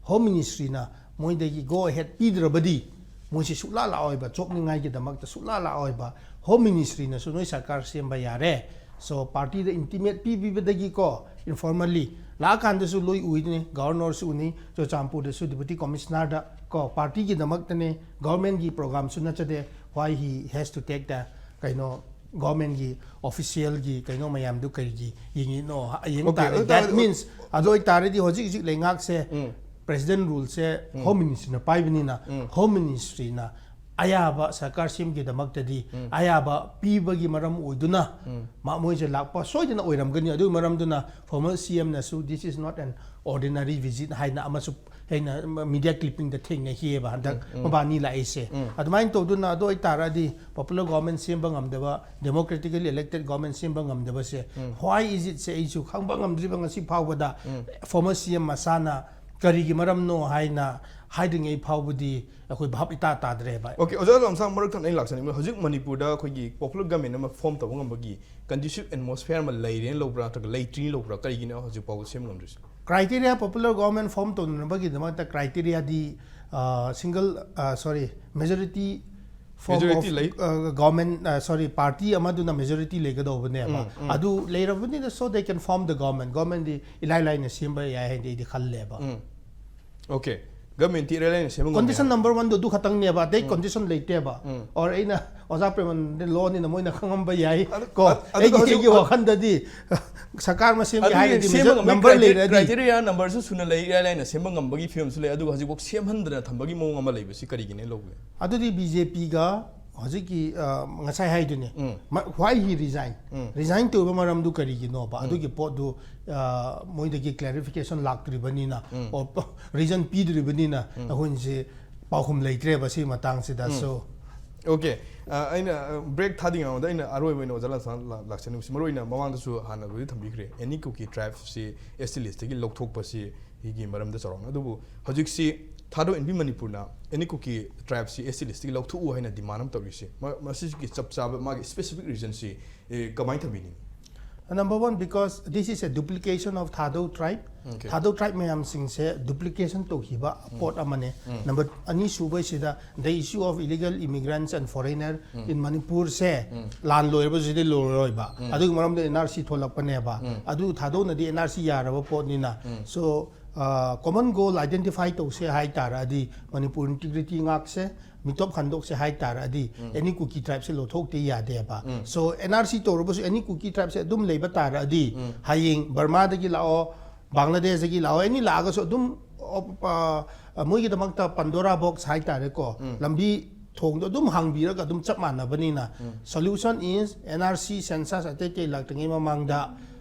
Home Ministryꯅ ꯃꯣꯏꯗꯒꯤ go ahead ꯄꯤꯗ꯭ꯔꯕꯗꯤ, ꯃꯣꯏꯁꯤ ꯁꯨꯛꯂꯥ ꯂꯥꯛꯑꯣꯏꯕ, ꯆꯣꯞꯅꯤꯡꯉꯥꯏꯒꯤꯗꯃꯛꯇ ꯁꯨꯛꯂꯥ ꯂꯥꯛꯑꯣꯏꯕ꯫ Home Ministryꯅꯁꯨ ꯅꯣꯏ ꯁꯔꯀꯥꯔ ꯁꯦꯝꯕ ꯌꯥꯔꯦ, so partyꯗ intimate ꯄꯤꯕꯤꯕꯗꯒꯤꯀꯣ, informally ꯂꯥꯛꯑꯀꯥꯟꯗꯁꯨ ꯂꯣꯏ ꯎꯏꯗꯨꯅꯤ, governorꯁꯨ ꯎꯅꯤ, ꯆꯨꯔꯆꯥꯟꯄꯨꯔꯗꯁꯨ deputy commissionerꯗ ꯀꯣ, partyꯒꯤꯗꯃꯛꯇꯅꯦ, governmentꯀꯤ programꯁꯨ ꯅꯠꯆꯗꯦ, why he has to take the, ꯀꯩꯅꯣ, governmentꯀꯤ officialꯒꯤ ꯀꯩꯅꯣ ꯃꯌꯥꯝꯗꯨ ꯀꯔꯤꯒꯤ ꯌꯦꯡꯉꯤꯅꯣ? ꯌꯦꯡ Okay, ꯇꯥꯔꯗꯤ, ꯑꯗꯨ that ꯇꯥꯔꯗꯤ means, ꯑꯗꯨ ꯑꯣꯏꯇꯥꯔꯗꯤ ꯍꯧꯖꯤꯛ ꯍꯧꯖꯤꯛ ꯂꯩꯉꯥꯛꯁꯦ ꯎꯝ꯫ President ruleꯁꯦ ꯎꯝ꯫ Home Ministryꯅ ꯄꯥꯏꯕꯅꯤꯅ, ꯎꯝ꯫ Home Ministryꯅ ꯑꯌꯥꯕ ꯁꯔꯀꯥꯔ ꯁꯦꯝꯒꯤꯗꯃꯛꯇꯗꯤ ꯎꯝ꯫ ꯑꯌꯥꯕ ꯄꯤꯕꯒꯤ ꯃꯔꯝ ꯑꯣꯏꯗꯨꯅ ꯎꯝ꯫ ꯃ-, ꯃꯣꯏꯁꯦ ꯂꯥꯛꯄ ꯁꯣꯏꯗꯅ ꯑꯣꯏꯔꯝꯒꯅꯤ꯫ ꯑꯗꯨꯒꯤ ꯃꯔꯝꯗꯨꯅ former C Mꯅꯁꯨ, "This is not an ordinary visit" ꯍꯥꯏꯅ ꯑꯃꯁꯨ ꯑꯩꯅ media clippingꯗ ꯊꯦꯡꯅꯈꯤꯑꯕ ꯍꯟꯗꯛ ꯎꯝ, ꯎꯝ꯫ ꯃꯕꯥꯅꯤ ꯂꯥꯛꯏꯁꯦ꯫ ꯎꯝ꯫ ꯑꯗꯨꯃꯥꯏꯅ ꯇꯧꯗꯨꯅ ꯑꯗꯨ ꯑꯣꯏꯇꯥꯔꯗꯤ popular government ꯁꯦꯝꯕ ꯉꯝꯗꯕ, democratically elected government ꯁꯦꯝꯕ ꯉꯝꯗꯕꯁꯦ, ꯎꯝ꯫ Why is it ꯁꯦ ꯑꯩꯁꯨ ꯈꯪꯕ ꯉꯝꯗ꯭ꯔꯤꯕ ꯉꯁꯤ ꯐꯥꯎꯕꯗ꯫ ꯎꯝ꯫ Former C M ꯃꯁꯥꯅ ꯀꯔꯤꯒꯤ ꯃꯔꯝꯅꯣ ꯍꯥꯏꯅ ꯍꯥꯏꯗ꯭ꯔꯤꯉꯩ ꯐꯥꯎꯕꯗꯤ ꯑꯩꯈꯣꯏ ꯚꯥꯞ ꯏꯇꯥ ꯇꯥꯗ꯭ꯔꯦꯕ꯫ Okay, ꯑꯣꯖꯥ ꯂꯝꯁꯥꯡ, ꯃꯔꯛ ꯊꯠꯅ ꯑꯩ ꯂꯥꯛꯆꯅꯤꯡꯕ, ꯍꯧꯖꯤꯛ ꯃꯅꯤꯄꯨꯔꯗ ꯑꯩꯈꯣꯏꯒꯤ popular government ꯑꯃ form ꯇꯧꯕ ꯉꯝꯕꯒꯤ conducive atmosphere ꯑꯃ ꯂꯩꯔꯦꯅ ꯂꯧꯕ꯭ꯔꯥ, ꯅꯠꯇ꯭ꯔꯒ ꯂꯩꯇ꯭ꯔꯤꯅ ꯂꯧꯕ꯭ꯔꯥ, ꯀꯔꯤꯒꯤꯅꯣ ꯍꯧꯖꯤꯛ ꯐꯥꯎꯕ ꯁꯦꯝ ꯉꯝꯗ꯭ꯔꯤꯁꯦ? Criteria, popular government form ꯇꯧꯅꯅꯕꯒꯤꯗꯃꯛꯇ criteriaꯗꯤ, ꯑ, single, ꯑ, sorry, majority form Majority of, ꯂꯩ꯫ ꯑ, government, ꯑ, sorry, party ꯑꯃꯗꯨꯅ majority ꯂꯩꯒꯗꯧꯕꯅꯦꯕ꯫ ꯎꯝ, ꯎꯝ꯫ ꯑꯗꯨ ꯂꯩꯔꯕꯅꯤꯅ, so they can form the government, governmentꯗꯤ ꯏꯂꯥꯏ ꯂꯥꯏꯅ ꯁꯦꯝꯕ ꯌꯥꯏ ꯍꯥꯏꯅ ꯑꯩꯗꯤ ꯈꯜꯂꯦꯕ꯫ ꯎꯝ꯫ Okay, governmentꯇꯤ ꯏꯔꯥꯏ ꯂꯥꯏꯅ ꯁꯦꯝꯕ ꯉꯝꯃꯦ condition ꯍꯥꯏꯕ꯫ Number oneꯗꯣ ꯑꯗꯨ ꯈꯛꯇꯪꯅꯦꯕ, ꯑꯇꯩ ꯎꯝ꯫ Condition ꯂꯩꯇꯦꯕ꯫ ꯎꯝ꯫ Or ꯑꯩꯅ ꯑꯣꯖꯥ ꯄ꯭ꯔꯦꯃꯟꯗ ꯂꯣꯅꯤꯅ ꯃꯣꯏꯅ ꯈꯪꯉꯝꯕ ꯌꯥꯏ ꯑꯗꯨ-, ꯀꯣ꯫ ꯑꯗꯨ-, ꯑꯗꯨꯒ ꯑꯩꯒꯤ, ꯍꯧꯖꯤꯛ ꯑꯩꯒꯤ ꯋꯥꯈꯜꯗꯗꯤ ꯁꯔꯀꯥꯔ ꯃꯁꯦꯝꯒꯤ ꯑꯗꯨꯒꯤ ꯍꯥꯏꯔꯗꯤ ꯁꯦꯝꯕ ꯃꯤꯖ-, ꯉꯝꯕꯒꯤ number criteria, ꯂꯩꯔꯗꯤ criteria numberꯁꯨ ꯁꯨꯅ ꯂꯩ, ꯏꯔꯥꯏ ꯂꯥꯏꯅ ꯁꯦꯝꯕ ꯉꯝꯕꯒꯤ ꯐꯤꯕꯝꯁꯨ ꯂꯩ꯫ ꯑꯗꯨꯒ ꯍꯧꯖꯤꯛꯐꯥꯎ ꯁꯦꯝꯍꯟꯗꯅ ꯊꯝꯕꯒꯤ ꯃꯑꯣꯡ ꯑꯃ ꯂꯩꯕꯁꯤ ꯀꯔꯤꯒꯤꯅꯦ ꯂꯧꯕꯒꯦ? ꯑꯗꯨꯗꯤ ꯕꯤ ꯖꯦ ꯄꯤꯒ ꯍꯧꯖꯤꯛꯀꯤ ꯑ, ꯉꯁꯥꯏ ꯍꯥꯏꯗꯨꯅꯦ, ꯎꯝ. ꯃ- why he resign? Um. Resign ꯇꯧꯕ ꯃꯔꯝꯗꯨ ꯀꯔꯤꯒꯤꯅꯣꯕ? ꯑꯗꯨꯒꯤ ꯄꯣꯠꯇꯨ ꯑ, ꯃꯣꯏꯗꯒꯤ clarification ꯂꯥꯛꯇ꯭ꯔꯤꯕꯅꯤꯅ, ꯎꯝ. or reason ꯄꯤꯗ꯭ꯔꯤꯕꯅꯤꯅ, ꯑꯩꯈꯣꯏꯁꯦ ꯄꯥꯎꯈꯨꯝ ꯂꯩꯇ꯭ꯔꯦꯕ ꯁꯤ ꯃꯇꯥꯡꯁꯤꯗ꯫ ꯎꯝ. So ꯑꯣꯀꯦ, ꯑꯩꯅ ꯕ꯭ꯔꯦꯛ ꯊꯥꯗ꯭ꯔꯤꯉꯩꯗ ꯑꯩꯅ ꯑꯔꯣꯏꯕ ꯑꯣꯏꯅ ꯑꯣꯖꯥ ꯂꯟꯁꯥꯟ ꯂꯥꯛꯆꯅꯤꯡꯕꯁꯤ, ꯃꯔꯨꯑꯣꯏꯅ ꯃꯃꯥꯡꯗꯁꯨ ꯍꯥꯟꯅꯕꯨꯗꯤ ꯊꯝꯕꯤꯈ꯭ꯔꯦ, ꯑꯦꯅꯤ ꯀꯨꯀꯤ ꯇ꯭ꯔꯥꯏꯕꯁꯤ ꯑꯦꯁ ꯇꯤ ꯂꯤꯁꯇꯒꯤ ꯂꯧꯊꯣꯛꯄꯁꯤꯒꯤ ꯃꯔꯝꯗ ꯆꯥꯎꯔꯥꯛꯅ꯫ ꯑꯗꯨꯕꯨ ꯍꯧꯖꯤꯛꯁꯤ ꯊꯥꯗꯧ ꯑꯦꯟ ꯕꯤ ꯃꯅꯤꯄꯨꯔꯅ ꯑꯦꯅꯤ ꯀꯨꯀꯤ ꯇ꯭ꯔꯥꯏꯕꯁꯤ ꯑꯦꯁ ꯇꯤ ꯂꯤꯁꯇꯒꯤ ꯂꯧꯊꯣꯛꯎ ꯍꯥꯏꯅ ꯗꯤꯃꯥꯟ ꯑꯃ ꯇꯧꯔꯤꯁꯤ, ꯃ- ꯃꯁꯤꯒꯤ ꯆꯞ ꯆꯥꯕ ꯃꯥꯒꯤ ꯁ꯭ꯄꯦꯁꯤꯐꯤꯛ ꯔꯤꯖꯟꯁꯤ ꯀꯃꯥꯏꯅ ꯊꯝꯕꯤꯅꯤꯡꯉꯤ? Number one, because this is a duplication of Thadou tribe. Okay. Thadou tribe ꯃꯌꯥꯝꯁꯤꯡꯁꯦ duplication ꯇꯧꯈꯤꯕ ꯄꯣꯠ ꯑꯃꯅꯦ꯫ Number ꯑꯅꯤꯁꯨꯕꯁꯤꯗ, the issue of illegal immigrants and foreigner in Manipur ꯁꯦ ꯂꯥꯟ ꯂꯣꯏꯔꯕꯁꯤꯗꯤ ꯂꯣꯏꯔꯣꯏꯕ, ꯑꯗꯨꯒꯤ ꯃꯔꯝꯗ ꯑꯦꯟ ꯑꯥꯔ ꯁꯤ ꯊꯣꯛꯂꯛꯄꯅꯦꯕ꯫ ꯑꯗꯨ ꯊꯥꯗꯧꯅꯗꯤ ꯑꯦꯟ ꯑꯥꯔ ꯁꯤ ꯌꯥꯔꯕ ꯄꯣꯠꯅꯤꯅ꯫ So common goal identify ꯇꯧꯁꯦ ꯍꯥꯏ ꯇꯥꯔꯗꯤ, ꯃꯅꯤꯄꯨꯔ integrity ꯉꯥꯛꯁꯦ, ꯃꯤꯇꯣꯞ ꯈꯟꯗꯣꯛꯁꯦ ꯍꯥꯏ ꯇꯥꯔꯗꯤ, ꯑꯦꯅꯤ ꯀꯨꯀꯤ ꯇ꯭ꯔꯥꯏꯕꯁꯦ ꯂꯧꯊꯣꯛꯇꯦ ꯌꯥꯗꯦꯕ꯫ So ꯑꯦꯟ ꯑꯥꯔ ꯁꯤ ꯇꯧꯔꯕꯁꯨ ꯑꯦꯅꯤ ꯀꯨꯀꯤ ꯇ꯭ꯔꯥꯏꯕꯁꯦ ꯑꯗꯨꯝ ꯂꯩꯕ ꯇꯥꯔꯗꯤ, ꯍꯌꯦꯡ ꯕꯔꯃꯥꯗꯒꯤ ꯂꯥꯛꯑꯣ, ꯕꯪꯒ꯭ꯂꯥꯗꯦꯁꯇꯒꯤ ꯂꯥꯛꯑꯣ, ꯑꯦꯅꯤ ꯂꯥꯛꯑꯒꯁꯨ ꯑꯗꯨꯝ ꯑ, ꯑ, ꯃꯣꯏꯒꯤꯗꯃꯛꯇ ꯄꯟꯗꯣꯔꯥ ꯕꯣꯛꯁ ꯍꯥꯏ ꯇꯥꯔꯦꯀꯣ, ꯂꯝꯕꯤ ꯊꯣꯡꯗꯣ ꯑꯗꯨꯝ ꯍꯥꯡꯕꯤꯔꯒ ꯑꯗꯨꯝ ꯆꯞ ꯃꯥꯟꯅꯕꯅꯤꯅ꯫ Solution is N R C census ꯑꯇꯩ ꯑꯇꯩ ꯂꯥꯛꯇ꯭ꯔꯤꯉꯩ ꯃꯃꯥꯡꯗ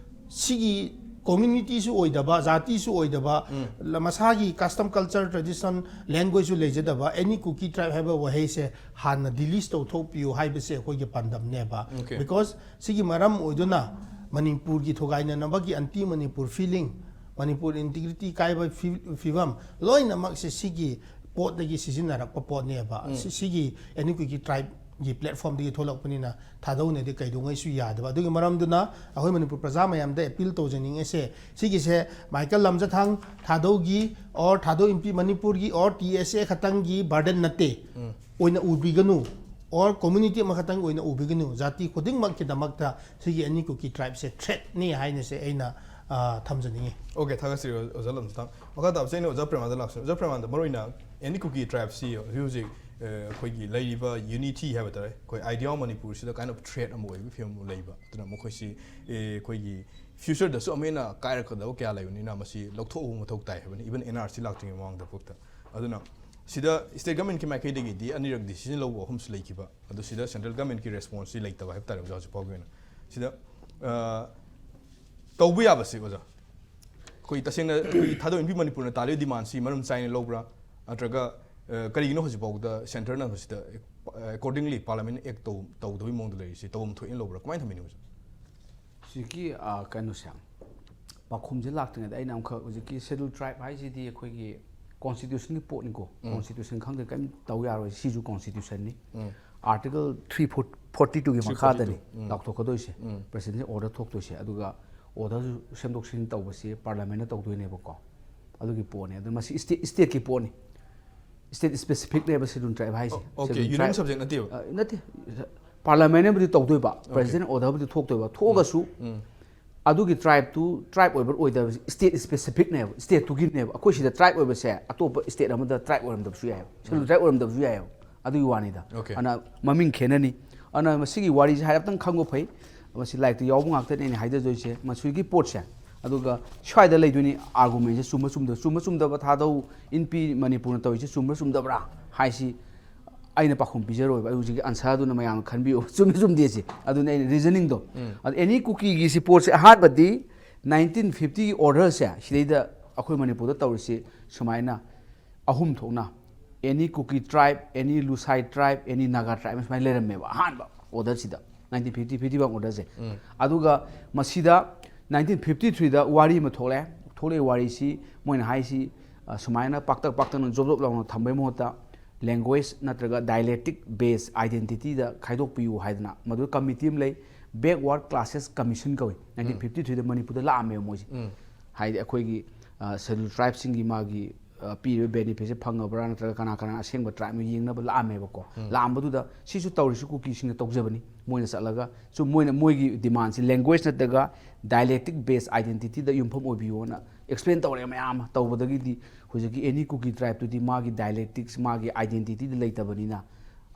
ꯁꯤꯒꯤ ꯀꯝꯃ꯭ꯌꯨꯅꯤꯇꯤꯁꯨ ꯑꯣꯏꯗꯕ, ꯖꯥꯇꯤꯁꯨ ꯑꯣꯏꯗꯕ, ꯂ- ꯃꯁꯥꯒꯤ custom, culture, tradition, languageꯁꯨ ꯂꯩꯖꯗꯕ ꯑꯦꯅꯤ ꯀꯨꯀꯤ ꯇ꯭ꯔꯥꯏꯕ ꯍꯥꯏꯕ ꯋꯥꯍꯩꯁꯦ ꯍꯥꯟꯅ ꯗꯤꯂꯤꯁ ꯇꯧꯊꯣꯛꯄꯤꯌꯨ ꯍꯥꯏꯕꯁꯦ ꯑꯩꯈꯣꯏꯒꯤ ꯄꯥꯟꯗꯝꯅꯦꯕ꯫ Okay. Because ꯁꯤꯒꯤ ꯃꯔꯝ ꯑꯣꯏꯗꯨꯅ ꯃꯅꯤꯄꯨꯔꯒꯤ ꯊꯨꯒꯥꯏꯅꯅꯕꯒꯤ anti Manipur feeling, Manipur integrity ꯀꯥꯏꯕ ꯐꯤ- ꯐꯤꯕꯝ ꯂꯣꯏꯅꯃꯛꯁꯦ ꯁꯤꯒꯤ ꯄꯣꯠꯇꯒꯤ ꯁꯤꯖꯤꯟꯅꯔꯛꯄ ꯄꯣꯠꯅꯦꯕ꯫ ꯁꯤ- ꯁꯤꯒꯤ ꯑꯦꯅꯤ ꯀꯨꯀꯤ ꯇ꯭ꯔꯥꯏꯕꯀꯤ ꯄ꯭ꯂꯦꯠꯐꯣꯝꯗꯒꯤ ꯊꯣꯛꯂꯛꯄꯅꯤꯅ ꯊꯥꯗꯧꯅꯗꯤ ꯀꯩꯗꯧꯉꯩꯁꯨ ꯌꯥꯗꯕ꯫ ꯑꯗꯨꯒꯤ ꯃꯔꯝꯗꯨꯅ ꯑꯩꯈꯣꯏ ꯃꯅꯤꯄꯨꯔ ꯄ꯭ꯔꯖꯥ ꯃꯌꯥꯝꯗ ꯑꯦꯄꯤꯜ ꯇꯧꯖꯅꯤꯡꯉꯤꯁꯦ, ꯁꯤꯒꯤꯁꯦ ꯃꯥꯏꯀꯦꯜ ꯂꯝꯖꯊꯥꯡ ꯊꯥꯗꯧꯒꯤ or ꯊꯥꯗꯧ ꯏꯝꯄꯤ ꯃꯅꯤꯄꯨꯔꯒꯤ or ꯇꯤ ꯑꯦꯁ ꯑꯦ ꯈꯛꯇꯪꯒꯤ ꯕꯔꯗꯟ ꯅꯠꯇꯦ, ꯑꯣꯏꯅ ꯎꯕꯤꯒꯅꯨ, or ꯀꯝꯃ꯭ꯌꯨꯅꯤꯇꯤ ꯑꯃꯈꯛꯇꯪ ꯑꯣꯏꯅ ꯎꯕꯤꯒꯅꯨ, ꯖꯥꯇꯤ ꯈꯨꯗꯤꯡꯃꯛꯀꯤꯗꯃꯛꯇ ꯁꯤꯒꯤ ꯑꯦꯅꯤ ꯀꯨꯀꯤ ꯇ꯭ꯔꯥꯏꯕꯁꯦ ꯊ꯭ꯔꯦꯠꯅꯤ ꯍꯥꯏꯅꯁꯦ ꯑꯩꯅ ꯑ, ꯊꯝꯖꯅꯤꯡꯉꯤ꯫ ꯑꯣꯀꯦ, ꯊꯥꯒꯠꯆꯔꯤ ꯑꯣꯖꯥ ꯂꯝꯖꯊꯥꯡ꯫ ꯃꯈꯥ ꯇꯥꯕꯁꯦ ꯑꯩꯅ ꯑꯣꯖꯥ ꯄ꯭ꯔꯦꯃꯥꯟꯗ ꯂꯥꯛꯆꯒꯦ꯫ ꯑꯣꯖꯥ ꯄ꯭ꯔꯦꯃꯥꯟꯗ, ꯃꯔꯨꯑꯣꯏꯅ ꯑꯦꯅꯤ ꯀꯨꯀꯤ ꯇ꯭ꯔꯥꯏꯕꯁꯤ ꯍꯧꯖꯤꯛ ꯍꯧꯖꯤꯛ ꯑ, ꯑꯩꯈꯣꯏꯒꯤ ꯂꯩꯔꯤꯕ ꯌꯨꯅꯤꯇꯤ ꯍꯥꯏꯕ ꯇꯥꯔꯦ, ꯑꯩꯈꯣꯏ idea of ꯃꯅꯤꯄꯨꯔꯁꯤꯗ kind of threat ꯑꯃ ꯑꯣꯏꯕꯒꯤ ꯐꯤꯕꯝ ꯑꯃ ꯂꯩꯕ꯫ ꯑꯗꯨꯅ ꯃꯈꯣꯏꯁꯤ ꯑꯦ, ꯑꯩꯈꯣꯏꯒꯤ ꯐ꯭ꯌꯨꯆꯔꯗꯁꯨ ꯑꯃꯨꯛ ꯍꯦꯟꯅ ꯀꯥꯏꯔꯛꯀꯗꯕ ꯀꯌꯥ ꯂꯩꯕꯅꯤꯅ ꯃꯁꯤ ꯂꯧꯊꯣꯛꯍꯧꯕ ꯃꯊꯧ ꯇꯥꯏ ꯍꯥꯏꯕꯅꯤ, even ꯑꯦꯟ ꯑꯥꯔ ꯁꯤ ꯂꯥꯛꯇ꯭ꯔꯤꯉꯩ ꯃꯃꯥꯡꯗ ꯐꯥꯎꯗ꯫ ꯑꯗꯨꯅ ꯁꯤꯗ state government ꯀꯤ ꯃꯥꯏꯀꯩꯗꯒꯤꯗꯤ ꯑꯅꯤꯔꯛ decision ꯂꯧꯕ ꯑꯍꯨꯝꯁꯨ ꯂꯩꯈꯤꯕ, ꯑꯗꯣ ꯁꯤꯗ central government ꯀꯤ response ꯁꯤ ꯂꯩꯇꯕ ꯍꯥꯏꯕ ꯇꯥꯔꯦ ꯑꯣꯖꯥ, ꯍꯧꯖꯤꯛ ꯐꯥꯎꯒꯤ ꯑꯣꯏꯅ꯫ ꯁꯤꯗ ꯑ, ꯇꯧꯕ ꯌꯥꯕꯁꯤ ꯑꯣꯖꯥ, ꯑꯩꯈꯣꯏ ꯇꯁꯦꯡꯅ ꯑꯩꯈꯣꯏ ꯊꯥꯗꯣꯛ ꯏꯟꯕꯤ ꯃꯅꯤꯄꯨꯔꯅ ꯇꯥꯜꯂꯤꯕ demand ꯁꯤ ꯃꯔꯝ ꯆꯥꯏꯅ ꯂꯧꯕ꯭ꯔꯥ, ꯅꯠꯇ꯭ꯔꯒ ꯑ, ꯀꯔꯤꯒꯤꯅꯣ ꯍꯧꯖꯤꯛ ꯐꯥꯎꯗ centre ꯅ ꯃꯁꯤꯗ accordingly parliament act ꯇꯧ ꯇꯧꯗꯕꯒꯤ ꯃꯑꯣꯡꯗ ꯂꯩꯔꯤꯁꯤ ꯇꯧꯐꯝ ꯊꯣꯛꯏꯅ ꯂꯧꯕ꯭ꯔꯥ, ꯀꯃꯥꯏꯅ ꯊꯝꯕꯤꯅꯣ ꯑꯣꯖꯥ? ꯍꯧꯖꯤꯛꯀꯤ ꯑ, ꯀꯩꯅꯣꯁꯦ, ꯄꯥꯎꯈꯨꯝꯁꯦ ꯂꯥꯛꯇ꯭ꯔꯤꯉꯩꯗ ꯑꯩꯅ ꯑꯃꯈꯛ, ꯍꯧꯖꯤꯛꯀꯤ schedule tribe ꯍꯥꯏꯁꯤꯗꯤ ꯑꯩꯈꯣꯏꯒꯤ constitution ꯒꯤ ꯄꯣꯠꯅꯤꯀꯣ꯫ Constitution ꯈꯪꯗ꯭ꯔꯦ ꯀꯔꯤꯝ ꯇꯧ ꯌꯥꯔꯣꯏ, ꯁꯤꯁꯨ constitution ꯅꯤ꯫ Article three forty two ꯒꯤ ꯃꯈꯥꯗꯅꯤ ꯂꯥꯎꯊꯣꯛꯀꯗꯣꯏꯁꯦ꯫ President ꯅ order ꯊꯣꯛꯇꯣꯏꯁꯦ꯫ ꯑꯗꯨꯒ order ꯁꯨ ꯁꯦꯝꯗꯣꯛ ꯁꯦꯝꯖꯤꯟ ꯇꯧꯕꯁꯤ parliament ꯅ ꯇꯧꯗꯣꯏꯅꯦꯕꯀꯣ꯫ ꯑꯗꯨꯒꯤ ꯄꯣꯠꯅꯤ꯫ ꯑꯗꯨ ꯃꯁꯤ state, state ꯀꯤ ꯄꯣꯠꯅꯤ꯫ State specific ꯅꯦꯕ schedule tribe ꯍꯥꯏꯁꯦ꯫ Okay, unanimous subject ꯅꯠꯇꯦꯕ? ꯑ, ꯅꯠꯇꯦ꯫ Parliament ꯅꯕꯨꯗꯤ ꯇꯧꯗꯣꯏꯕ, President order ꯕꯨꯗꯤ ꯊꯣꯛꯇꯣꯏꯕ꯫ ꯊꯣꯛꯑꯒꯁꯨ ꯑꯗꯨꯒꯤ tribe ꯇꯨ tribe ꯑꯣꯏꯕ ꯑꯣꯏꯗꯕꯁꯤ state specific ꯅꯦꯕ, state ꯇꯨꯒꯤꯅꯦꯕ꯫ ꯑꯩꯈꯣꯏ ꯁꯤꯗ tribe ꯑꯣꯏꯕꯁꯦ ꯑꯇꯣꯞꯄ state ꯑꯃꯗ tribe ꯑꯣꯏꯔꯝꯗꯕꯁꯨ ꯌꯥꯏꯕ, schedule tribe ꯑꯣꯏꯔꯝꯗꯕꯁꯨ ꯌꯥꯏꯕ꯫ ꯑꯗꯨꯒꯤ ꯋꯥꯅꯤꯗ꯫ Okay. ꯑꯗꯨꯅ ꯃꯃꯤꯡ ꯈꯦꯠꯅꯅꯤ꯫ ꯑꯗꯨꯅ ꯃꯁꯤꯒꯤ ꯋꯥꯔꯤꯁꯦ ꯍꯥꯏꯔꯞꯇꯪ ꯈꯪꯕ ꯐꯩ꯫ ꯃꯁꯤ ꯂꯥꯏꯔꯤꯛꯇ ꯌꯥꯎꯕ ꯉꯥꯛꯇꯅꯤ ꯑꯩꯅ ꯍꯥꯏꯖꯗꯣꯏꯁꯦ꯫ ꯃꯁꯤꯒꯤ ꯄꯣꯠꯁꯦ, ꯑꯗꯨꯒ ꯁ꯭ꯋꯥꯏꯗ ꯂꯩꯗꯣꯏꯅꯤ argument ꯁꯦ, ꯆꯨꯝꯕ ꯆꯨꯝꯗꯕ, ꯆꯨꯝꯕ ꯆꯨꯝꯗꯕ ꯊꯥꯗꯧ ꯏꯟꯄꯤ ꯃꯅꯤꯄꯨꯔꯅ ꯇꯧꯔꯤꯁꯦ ꯆꯨꯝꯕ꯭ꯔꯥ ꯆꯨꯝꯗꯕ꯭ꯔꯥ ꯍꯥꯏꯁꯤ ꯑꯩꯅ ꯄꯥꯎꯈꯨꯝ ꯄꯤꯖꯔꯣꯏꯕ꯫ ꯑꯩ ꯍꯧꯖꯤꯛꯀꯤ answer ꯗꯨꯅ ꯃꯌꯥꯝꯅ ꯈꯟꯕꯤꯌꯨ, ꯆꯨꯝꯃꯤ ꯆꯨꯝꯗꯦꯁꯦ꯫ ꯑꯗꯨꯅ ꯑꯩꯅ reasoning ꯗꯣ꯫ ꯑꯗꯨ any ꯀꯨꯀꯤꯒꯤ ꯁꯤ ꯄꯣꯠꯁꯦ ꯑꯍꯥꯟꯕꯗꯤ nineteen fifty ꯒꯤ order ꯁꯦ ꯁꯤꯗꯩꯗ ꯑꯩꯈꯣꯏ ꯃꯅꯤꯄꯨꯔꯗ ꯇꯧꯔꯤꯁꯤ ꯁꯨꯃꯥꯏꯅ ꯑꯍꯨꯝ ꯊꯣꯛꯅ, any Kuki tribe, any Lusai tribe, any Naga tribe ꯁꯨꯃꯥꯏꯅ ꯂꯩꯔꯝꯃꯦꯕ ꯑꯍꯥꯟꯕ order ꯁꯤꯗ, nineteen fifty fifty one order ꯁꯦ꯫ ꯑꯗꯨꯒ ꯃꯁꯤꯗ nineteen fifty three ꯗ ꯋꯥꯔꯤ ꯑꯃ ꯊꯣꯛꯂꯛꯑꯦ꯫ ꯊꯣꯛꯂꯛꯏ ꯋꯥꯔꯤꯁꯤ ꯃꯣꯏꯅ ꯍꯥꯏꯁꯤ, ꯑ, ꯁꯨꯃꯥꯏꯅ ꯄꯥꯛꯇꯛ ꯄꯥꯛꯇꯛꯅ ꯖꯣꯞ ꯖꯣꯞ ꯂꯥꯎꯅ ꯊꯝꯕꯩ ꯃꯍꯨꯠꯇ language ꯅꯠꯇ꯭ꯔꯒ dialectic based identity ꯗ ꯈꯥꯏꯗꯣꯛꯄꯤꯌꯨ ꯍꯥꯏꯗꯅ ꯃꯗꯨ committee ꯑꯃ ꯂꯩ, Backward Classes Commission ꯀꯧꯏ꯫ nineteen fifty three ꯗ ꯃꯅꯤꯄꯨꯔꯗ ꯂꯥꯛꯑꯝꯃꯦꯕ ꯃꯣꯏꯁꯦ꯫ ꯍꯥꯏꯗꯤ ꯑꯩꯈꯣꯏꯒꯤ, ꯑ, schedule tribe ꯁꯤꯡꯒꯤ ꯃꯥꯒꯤ, ꯑ, ꯄꯤꯔꯤꯕ benefit ꯁꯦ ꯐꯪꯉꯕ꯭ꯔꯥ ꯅꯠꯇ꯭ꯔꯒ ꯀꯅꯥ ꯀꯅꯥ ꯑꯁꯦꯡꯕ tribe ꯅꯣ ꯌꯦꯡꯅꯕ ꯂꯥꯛꯑꯝꯃꯦꯕꯀꯣ꯫ ꯂꯥꯛꯑꯝꯕꯗꯨꯗ ꯁꯤꯁꯨ ꯇꯧꯔꯤꯁꯤ ꯀꯨꯀꯤꯁꯤꯡꯅ ꯇꯧꯖꯕꯅꯤ꯫ ꯃꯣꯏꯅ ꯆꯠꯂꯒ ꯁꯨꯝ ꯃꯣꯏꯅ, ꯃꯣꯏꯒꯤ demand ꯁꯤ language ꯅꯠꯇ꯭ꯔꯒ dialectic based identity ꯗ ꯌꯨꯝꯐꯝ ꯑꯣꯏꯕꯤꯌꯣꯅ explain ꯇꯧꯔꯛꯑꯦ ꯃꯌꯥꯝ ꯑꯃ꯫ ꯇꯧꯕꯗꯒꯤꯗꯤ ꯍꯧꯖꯤꯛꯀꯤ any Kuki tribe ꯇꯨꯗꯤ ꯃꯥꯒꯤ dialectics, ꯃꯥꯒꯤ identity ꯗ ꯂꯩꯇꯕꯅꯤꯅ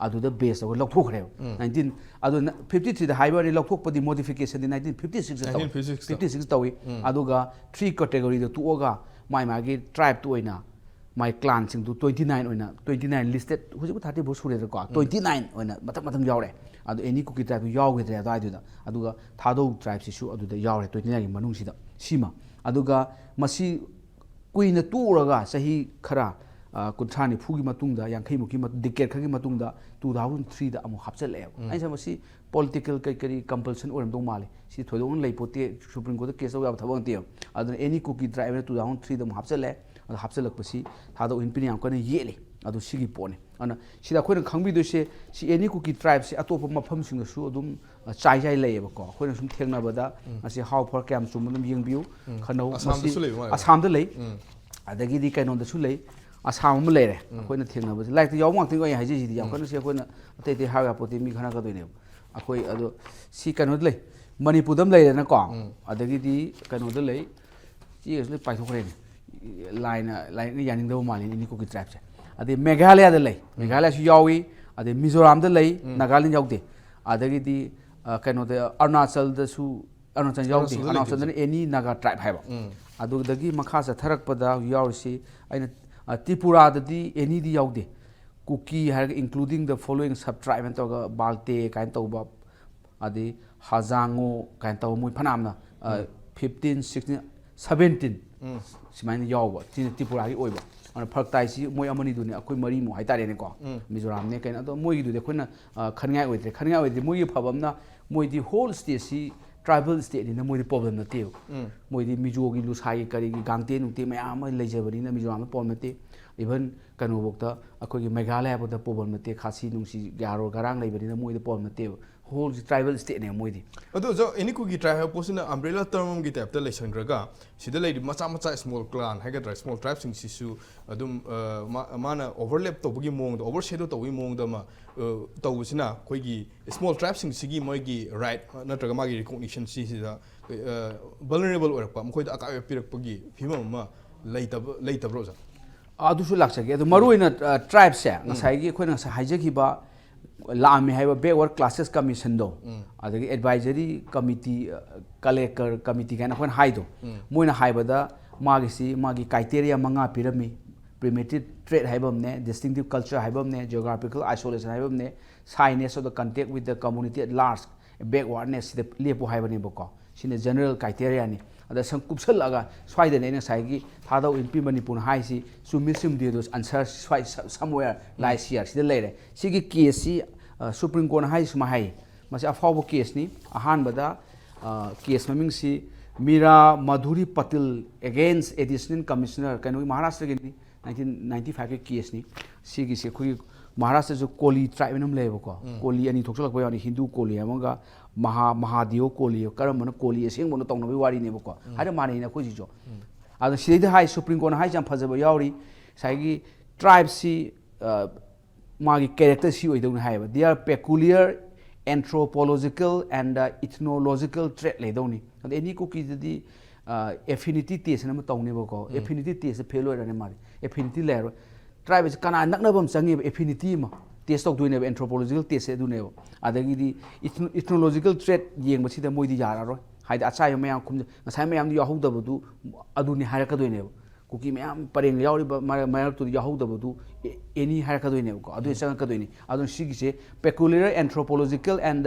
ꯑꯗꯨꯗ base ꯇꯧꯔꯒ ꯂꯧꯊꯣꯛꯈ꯭ꯔꯦꯕ꯫ nineteen, ꯑꯗꯨ fifty three ꯗ ꯍꯥꯏꯕ ꯋꯥꯅꯤ, ꯂꯧꯊꯣꯛꯄꯗꯤ modification ꯗꯤ nineteen fifty six ꯇ ꯇꯧꯏ꯫ nineteen fifty six ꯇ꯫ fifty six ꯇꯧꯏ꯫ ꯑꯗꯨꯒ three category ꯗ ꯇꯣꯛꯑꯒ ꯃꯥꯏ ꯃꯥꯒꯤ tribe ꯇ ꯑꯣꯏꯅ ꯃꯥꯏ ꯀ꯭ꯂꯥꯟꯁꯤꯡꯗꯨ ꯇ꯭ꯋꯦꯟꯇꯤ ꯅꯥꯏꯟ ꯑꯣꯏꯅ, ꯇ꯭ꯋꯦꯟꯇꯤ ꯅꯥꯏꯟ ꯂꯤꯁꯇꯦꯠ ꯍꯧꯖꯤꯛꯄꯨ ꯊꯥꯔꯇꯤ ꯐꯣꯔ ꯁꯨꯔꯦꯗꯀꯣ, ꯇ꯭ꯋꯦꯟꯇꯤ ꯅꯥꯏꯟ ꯑꯣꯏꯅ ꯃꯊꯪ ꯃꯊꯪ ꯌꯥꯎꯔꯦ꯫ ꯑꯗꯣ ꯑꯦꯅꯤ ꯀꯨꯀꯤ ꯇ꯭ꯔꯥꯏꯕꯇꯨ ꯌꯥꯎꯈꯤꯗ꯭ꯔꯦ ꯑꯗꯨꯋꯥꯏꯗꯨꯗ꯫ ꯑꯗꯨꯒ ꯊꯥꯗꯧ ꯇ꯭ꯔꯥꯏꯕꯁꯤꯁꯨ ꯑꯗꯨꯗ ꯌꯥꯎꯔꯦ, ꯇ꯭ꯋꯦꯟꯇꯤ ꯅꯥꯏꯟꯒꯤ ꯃꯅꯨꯡꯁꯤꯗ꯫ ꯁꯤꯃ꯫ ꯑꯗꯨꯒ ꯃꯁꯤ ꯀꯨꯏꯅ ꯇꯣꯛꯎꯔꯒ ꯆꯍꯤ ꯈꯔ, ꯑ, ꯀꯨꯟꯊ꯭ꯔꯥ ꯅꯤꯐꯨꯒꯤ ꯃꯇꯨꯡꯗ, ꯌꯥꯡꯈꯩꯃꯨꯛꯀꯤ ꯃꯇꯨꯡ, ꯗꯤꯀꯦꯠ ꯈꯔꯒꯤ ꯃꯇꯨꯡꯗ, ꯇꯨ ꯊꯥꯎꯖꯟ ꯊ꯭ꯔꯤꯗ ꯑꯃꯨꯛ ꯍꯥꯞꯆꯤꯜꯂꯛꯑꯦꯕ꯫ ꯑꯩꯅ ꯃꯁꯤ ꯄꯣꯂꯤꯇꯤꯀꯦꯜ ꯀꯩ ꯀꯔꯤ ꯀꯝꯄꯜꯁꯟ ꯑꯣꯏꯔꯝꯗꯧ ꯃꯥꯜꯂꯤ꯫ ꯁꯤ ꯊꯣꯏꯗꯣꯛꯅ ꯂꯩꯄꯣꯠꯇꯦ, ꯁꯨꯄ꯭ꯔꯤꯝ ꯀꯣꯔꯠꯇ ꯀꯦꯁ ꯇꯧ ꯌꯥꯕ ꯊꯕꯛ ꯅꯠꯇꯦꯕ꯫ ꯑꯗꯨꯅ ꯑꯦꯅꯤ ꯀꯨꯀꯤ ꯇ꯭ꯔꯥꯏꯕꯅ ꯇꯨ ꯊꯥꯎꯖꯟ ꯊ꯭ꯔꯤꯗ ꯑꯃꯨꯛ ꯍꯥꯞꯆꯤꯜꯂꯦ꯫ ꯑꯗꯣ ꯍꯥꯞꯆꯤꯜꯂꯛꯄꯁꯤ ꯊꯥꯗꯧ ꯏꯟꯄꯤꯅ ꯌꯥꯝ ꯀꯟꯅ ꯌꯦꯠꯂꯤ꯫ ꯑꯗꯨ ꯁꯤꯒꯤ ꯄꯣꯠꯅꯤ꯫ ꯑꯗꯨꯅ ꯁꯤꯗ ꯑꯩꯈꯣꯏꯅ ꯈꯪꯕꯤꯗꯣꯏꯁꯦ, ꯁꯤ ꯑꯦꯅꯤ ꯀꯨꯀꯤ ꯇ꯭ꯔꯥꯏꯕꯁꯦ ꯑꯇꯣꯞꯄ ꯃꯐꯝꯁꯤꯡꯗꯁꯨ ꯑꯗꯨꯝ, ꯑ, ꯆꯥꯏ ꯆꯥꯏ ꯂꯩꯌꯦꯕꯀꯣ꯫ ꯑꯩꯈꯣꯏꯅ ꯁꯨꯝ ꯊꯦꯡꯅꯕꯗ ꯉꯁꯤ ꯍꯥꯎ ꯐꯔ ꯀꯌꯥꯝ ꯆꯨꯝꯕ ꯑꯗꯨꯝ ꯌꯦꯡꯕꯤꯌꯨ꯫ ꯈꯟꯅꯧ꯫ ꯑꯁꯥꯝꯗꯁꯨ ꯃꯁꯤ ꯂꯩꯕ ꯃꯥꯜꯂꯦ꯫ ꯑꯁꯥꯝꯗ ꯂꯩ꯫ ꯑꯗꯒꯤꯗꯤ ꯀꯩꯅꯣꯗꯁꯨ ꯂꯩ꯫ ꯑꯁꯥꯝ ꯑꯃ ꯂꯩꯔꯦ꯫ ꯑꯩꯈꯣꯏꯅ ꯊꯦꯡꯅꯕꯁꯦ ꯂꯥꯏꯔꯤꯛꯇ ꯌꯥꯎꯕ ꯉꯥꯛꯇꯅꯤ ꯑꯩ ꯍꯥꯏꯖꯩꯁꯤꯗꯤ꯫ ꯌꯥꯝ ꯀꯟꯅ ꯁꯤ ꯑꯩꯈꯣꯏꯅ ꯑꯇꯩ ꯑꯇꯩ ꯍꯥꯏꯕ ꯌꯥꯄꯣꯠꯇꯦ, ꯃꯤ ꯈꯟꯅꯔꯛꯀꯗꯣꯏꯅꯦꯕ꯫ ꯑꯩꯈꯣꯏ ꯑꯗꯣ ꯁꯤ ꯀꯩꯅꯣꯗ ꯂꯩ, ꯃꯅꯤꯄꯨꯔꯗ ꯑꯃ ꯂꯩꯔꯦꯅꯀꯣ꯫ ꯑꯗꯒꯤꯗꯤ ꯀꯩꯅꯣꯗ ꯂꯩ, ꯆꯦꯒꯁꯨ ꯂꯣꯏ ꯄꯥꯏꯊꯣꯛꯈ꯭ꯔꯦꯅꯦ꯫ ꯂꯥꯏꯅ, ꯂꯥꯏꯅ ꯌꯥꯅꯤꯡꯗꯕ ꯃꯥꯜꯂꯦ ꯑꯦꯅꯤ ꯀꯨꯀꯤ ꯇ꯭ꯔꯥꯏꯕꯁꯦ꯫ ꯑꯗꯩ ꯃꯦꯘꯥꯂꯌꯥꯗ ꯂꯩ, ꯃꯦꯘꯥꯂꯌꯥꯁꯨ ꯌꯥꯎꯏ꯫ ꯑꯗꯩ ꯃꯤꯖꯣꯔꯥꯝꯗ ꯂꯩ, ꯅꯥꯒꯥꯂꯦꯟ ꯌꯥꯎꯗꯦ꯫ ꯑꯗꯒꯤꯗꯤ, ꯑ, ꯀꯩꯅꯣꯗ ꯑꯔꯨꯅꯥꯆꯜꯗꯁꯨ, ꯑꯔꯨꯅꯥꯆꯜ ꯌꯥꯎꯗꯦ꯫ ꯑꯔꯨꯅꯥꯆꯜꯗ ꯂꯩꯇꯦ꯫ ꯑꯔꯨꯅꯥꯆꯜꯗꯅ ꯑꯦꯅꯤ ꯅꯥꯒꯥ ꯇ꯭ꯔꯥꯏꯕ ꯍꯥꯏꯕ꯫ ꯑꯗꯨꯗꯒꯤ ꯃꯈꯥ ꯆꯠꯊꯔꯛꯄꯗ ꯌꯥꯎꯔꯤꯁꯤ ꯑꯩꯅ, ꯑ, ꯇ꯭ꯔꯤꯄꯨꯔꯥꯗꯗꯤ ꯑꯦꯅꯤꯗꯤ ꯌꯥꯎꯗꯦ꯫ ꯀꯨꯀꯤ ꯍꯥꯏꯔꯒ including the following sub tribe ꯍꯥꯏꯅ ꯇꯧꯔꯒ ꯕꯥꯜꯇꯦ ꯀꯥꯏꯅ ꯇꯧꯕ, ꯑꯗꯩ ꯍꯖꯥꯡꯉꯣ ꯀꯥꯏꯅ ꯇꯧꯕ, ꯃꯣꯏ ꯐꯅꯌꯥꯝꯅ, ꯑ, ꯐꯤꯐꯇꯤꯟ, ꯁꯤꯛꯁꯇꯤꯟ, ꯁꯚꯦꯟꯇꯤꯟ ꯁꯨꯃꯥꯏꯅ ꯌꯥꯎꯕ꯫ ꯁꯤꯅ ꯇ꯭ꯔꯤꯄꯨꯔꯥꯒꯤ ꯑꯣꯏꯕ꯫ ꯑꯗꯨꯅ ꯐꯔꯛ ꯇꯥꯏꯁꯤ ꯃꯣꯏ ꯑꯃꯅꯤꯗꯨꯅꯦ, ꯑꯩꯈꯣꯏ ꯃꯔꯤꯃꯨꯛ ꯍꯥꯏꯇꯥꯔꯦꯅꯦꯀꯣ꯫ ꯃꯤꯖꯣꯔꯥꯝꯅꯦ ꯀꯩꯅꯣ꯫ ꯑꯗꯣ ꯃꯣꯏꯒꯤꯗꯨꯗꯤ ꯑꯩꯈꯣꯏꯅ, ꯑ, ꯈꯟꯅꯤꯡꯉꯥꯏ ꯑꯣꯏꯗ꯭ꯔꯦ꯫ ꯈꯟꯅꯤꯡꯉꯥꯏ ꯑꯣꯏꯗ꯭ꯔꯦ꯫ ꯃꯣꯏꯒꯤ ꯐꯕ ꯑꯃꯅ ꯃꯣꯏꯗꯤ whole stateꯁꯤ tribal stateꯅꯤꯅ ꯃꯣꯏꯗꯤ problem ꯅꯠꯇꯦꯕ꯫ ꯃꯣꯏꯗꯤ ꯃꯤꯖꯣꯒꯤ ꯂꯨꯁꯥꯒꯤ ꯀꯔꯤꯒꯤ ꯒꯥꯡꯇꯦ ꯅꯨꯡꯇꯦ ꯃꯌꯥꯝ ꯑꯃ ꯂꯩꯖꯕꯅꯤꯅ ꯃꯤꯖꯣꯔꯥꯝꯗ problem ꯅꯠꯇꯦ꯫ Even ꯀꯩꯅꯣꯐꯧꯗ, ꯑꯩꯈꯣꯏꯒꯤ ꯃꯦꯘꯥꯂꯌꯥꯐꯧꯗ problem ꯅꯠꯇꯦ, ꯈꯥꯁꯤ ꯅꯨꯡꯁꯤ ꯒ꯭ꯌꯥꯔꯣ ꯒꯔꯥꯡ ꯂꯩꯕꯅꯤꯅ ꯃꯣꯏꯗ problem ꯅꯠꯇꯦꯕ꯫ Whole tribal stateꯅꯦ ꯃꯣꯏꯗꯤ꯫ ꯑꯗꯣ ꯑꯣꯖꯥ, ꯑꯦꯅꯤ ꯀꯨꯀꯤ ꯇ꯭ꯔꯥꯏꯕ ꯍꯥꯏꯕ ꯄꯣꯠꯁꯤꯅ umbrella term ꯑꯃꯒꯤ typeꯇ ꯂꯩꯁꯟꯈ꯭ꯔꯒ, ꯁꯤꯗ ꯂꯩꯔꯤꯕ ꯃꯆꯥ ꯃꯆꯥ small clan ꯍꯥꯏꯒꯗ꯭ꯔꯥ, small tribeꯁꯤꯡꯁꯤꯁꯨ ꯑꯗꯨꯝ, ꯑ, ꯃꯥ-, ꯃꯥꯅ overlap ꯇꯧꯕꯒꯤ ꯃꯑꯣꯡꯗ, overshadow ꯇꯧꯕꯒꯤ ꯃꯑꯣꯡꯗ ꯑꯃ, ꯑ, ꯇꯧꯕꯁꯤꯅ ꯑꯩꯈꯣꯏꯒꯤ small tribeꯁꯤꯡꯁꯤꯒꯤ ꯃꯣꯏꯒꯤ right ꯅꯠꯇ꯭ꯔꯒ ꯃꯥꯒꯤ recognition ꯁꯤꯁꯤꯗ, ꯑ, vulnerable ꯑꯣꯏꯔꯛꯄ, ꯃꯈꯣꯏꯗ ꯑꯀꯥꯏꯕ ꯄꯤꯔꯛꯄꯒꯤ ꯐꯤꯕꯝ ꯑꯃ ꯂꯩꯇꯕ, ꯂꯩꯇꯕ꯭ꯔꯣ, ꯑꯣꯖꯥ? ꯑꯗꯨꯁꯨ ꯂꯥꯛꯆꯒꯦ꯫ ꯑꯗꯣ ꯃꯔꯨꯑꯣꯏꯅ, ꯑ, tribeꯁꯦ ꯉꯁꯥꯏꯒꯤ ꯑꯩꯈꯣꯏꯅ ꯉꯁꯥꯏ ꯍꯥꯏꯖꯈꯤꯕ ꯂꯥꯛꯑꯝꯃꯤ ꯍꯥꯏꯕ backward classes commissionꯗꯣ, ꯑꯗꯒꯤ advisory committee, ꯑ, ꯀꯂꯦꯀꯔ committee ꯀꯥꯏꯅ ꯑꯩꯈꯣꯏꯅ ꯍꯥꯏꯗꯣ, ꯃꯣꯏꯅ ꯍꯥꯏꯕꯗ ꯃꯥꯒꯤꯁꯤ, ꯃꯥꯒꯤ criteria ꯃꯉꯥ ꯄꯤꯔꯝꯃꯤ꯫ primitive trait ꯍꯥꯏꯕ ꯑꯃꯅꯦ, distinctive culture ꯍꯥꯏꯕ ꯑꯃꯅꯦ, geographical isolation ꯍꯥꯏꯕ ꯑꯃꯅꯦ, shyness of the contact with the community at large, backwardness ꯁꯤꯗ ꯂꯦꯞꯄꯨ ꯍꯥꯏꯕꯅꯦꯕꯀꯣ꯫ ꯁꯤꯅ general criteriaꯅꯤ꯫ ꯑꯗ ꯁꯨꯝ ꯀꯨꯞꯁꯜꯂꯛꯑꯒ ꯁ꯭ꯋꯥꯏꯗꯅꯦ ꯑꯩꯅ ꯉꯁꯥꯏꯒꯤ ꯊꯥꯗꯧ ꯏꯟꯄꯤ ꯃꯅꯤꯄꯨꯔꯅ ꯍꯥꯏꯁꯤ ꯆꯨꯝꯃꯤ ꯆꯨꯝꯗꯦ ꯑꯗꯣ answer ꯁ꯭ꯋꯥꯏ somewhere lie here ꯁꯤꯗ ꯂꯩꯔꯦ꯫ ꯁꯤꯒꯤ caseꯁꯤ Supreme Courtꯅ ꯍꯥꯏꯁꯤ ꯁꯨꯃꯥꯏꯅ ꯍꯥꯏ꯫ ꯃꯁꯤ ꯑꯐꯥꯎꯕ caseꯅꯤ꯫ ꯑꯍꯥꯟꯕꯗ case ꯃꯃꯤꯡꯁꯤ ꯃꯤꯔꯥ ꯃꯙꯨꯔꯤ ꯄꯇꯤꯜ against Additional Commissioner, ꯀꯩꯅꯣꯒꯤ, ꯃꯍꯥꯔꯥꯁꯇ꯭ꯔꯒꯤꯅꯤ꯫ Nineteen ninety fiveꯀꯤ caseꯅꯤ꯫ ꯁꯤꯒꯤꯁꯤ ꯑꯩꯈꯣꯏꯒꯤ ꯃꯍꯥꯔꯥꯁꯇ꯭ꯔꯁꯨ ꯀꯣꯂꯤ tribe ꯑꯃ ꯂꯩꯌꯦꯕꯀꯣ꯫ ꯀꯣꯂꯤ ꯑꯅꯤ ꯊꯣꯛꯆꯜꯂꯛꯄ ꯌꯥꯎꯅꯤ, ꯍꯤꯟꯗꯨ ꯀꯣꯂꯤ ꯑꯃꯒ ꯃꯍꯥ ꯃꯍꯥꯗꯦꯕ ꯀꯣꯂꯤ, ꯀꯔꯝꯕꯅ ꯀꯣꯂꯤ ꯑꯁꯦꯡꯕꯅꯣ ꯇꯧꯅꯕꯒꯤ ꯋꯥꯔꯤꯅꯦꯕꯀꯣ꯫ ꯍꯥꯏꯅ ꯃꯥꯟꯅꯩꯅꯦ ꯑꯩꯈꯣꯏꯁꯤꯁꯨ꯫ ꯑꯗꯣ ꯁꯤꯗꯩꯗ ꯍꯥꯏ, Supreme Courtꯅ ꯍꯥꯏꯁꯦ ꯌꯥꯝ ꯐꯖꯕ ꯌꯥꯎꯔꯤ꯫ ꯉꯁꯥꯏꯒꯤ tribeꯁꯤ ꯃꯥꯒꯤ character ꯁꯤ ꯑꯣꯏꯗꯧꯅꯤ ꯍꯥꯏꯌꯦꯕ, they are peculiar anthropological and ethnological trait ꯂꯩꯗꯧꯅꯤ꯫ ꯑꯗ ꯑꯦꯅꯤ ꯀꯨꯀꯤꯗꯗꯤ affinity test ꯑꯃ ꯇꯧꯅꯦꯕꯀꯣ꯫ Affinity test fail ꯑꯣꯏꯔꯅꯤ ꯃꯥꯗꯤ꯫ Affinity ꯂꯩꯔꯔꯣꯏ꯫ Tribe ꯑꯁꯤ ꯀꯅꯥ ꯅꯛꯅꯕ ꯑꯃ ꯆꯪꯉꯦꯕ, affinity ꯑꯃ test ꯇꯧꯗꯣꯏꯅꯦꯕ, anthropological test ꯁꯦ ꯑꯗꯨꯅꯦꯕ꯫ ꯑꯗꯒꯤꯗꯤ ethnological trait ꯌꯦꯡꯕꯁꯤꯗ ꯃꯣꯏꯗꯤ ꯌꯥꯔꯔꯣꯏ꯫ ꯍꯥꯏꯗꯤ ꯑꯆꯥꯏꯕ ꯃꯌꯥꯝ ꯈꯨꯝ-, ꯉꯁꯥꯏ ꯃꯌꯥꯝꯗꯨ ꯌꯥꯎꯍꯧꯗꯕꯗꯨ ꯑꯗꯨꯅꯤ ꯍꯥꯏꯔꯛꯀꯗꯣꯏꯅꯦꯕ꯫ ꯀꯨꯀꯤ ꯃꯌꯥꯝ ꯄꯔꯦꯡ ꯌꯥꯎꯔꯤꯕ ꯃꯔꯛ-, ꯃꯔꯛꯇꯨꯗ ꯌꯥꯎꯍꯧꯗꯕꯗꯨ ꯑꯦ-, ꯑꯦꯅꯤ ꯍꯥꯏꯔꯛꯀꯗꯣꯏꯅꯦꯕꯀꯣ꯫ ꯑꯗꯨ ꯆꯪꯉꯛꯀꯗꯣꯏꯅꯤ꯫ ꯑꯗꯨꯅ ꯁꯤꯒꯤꯁꯦ peculiar anthropological and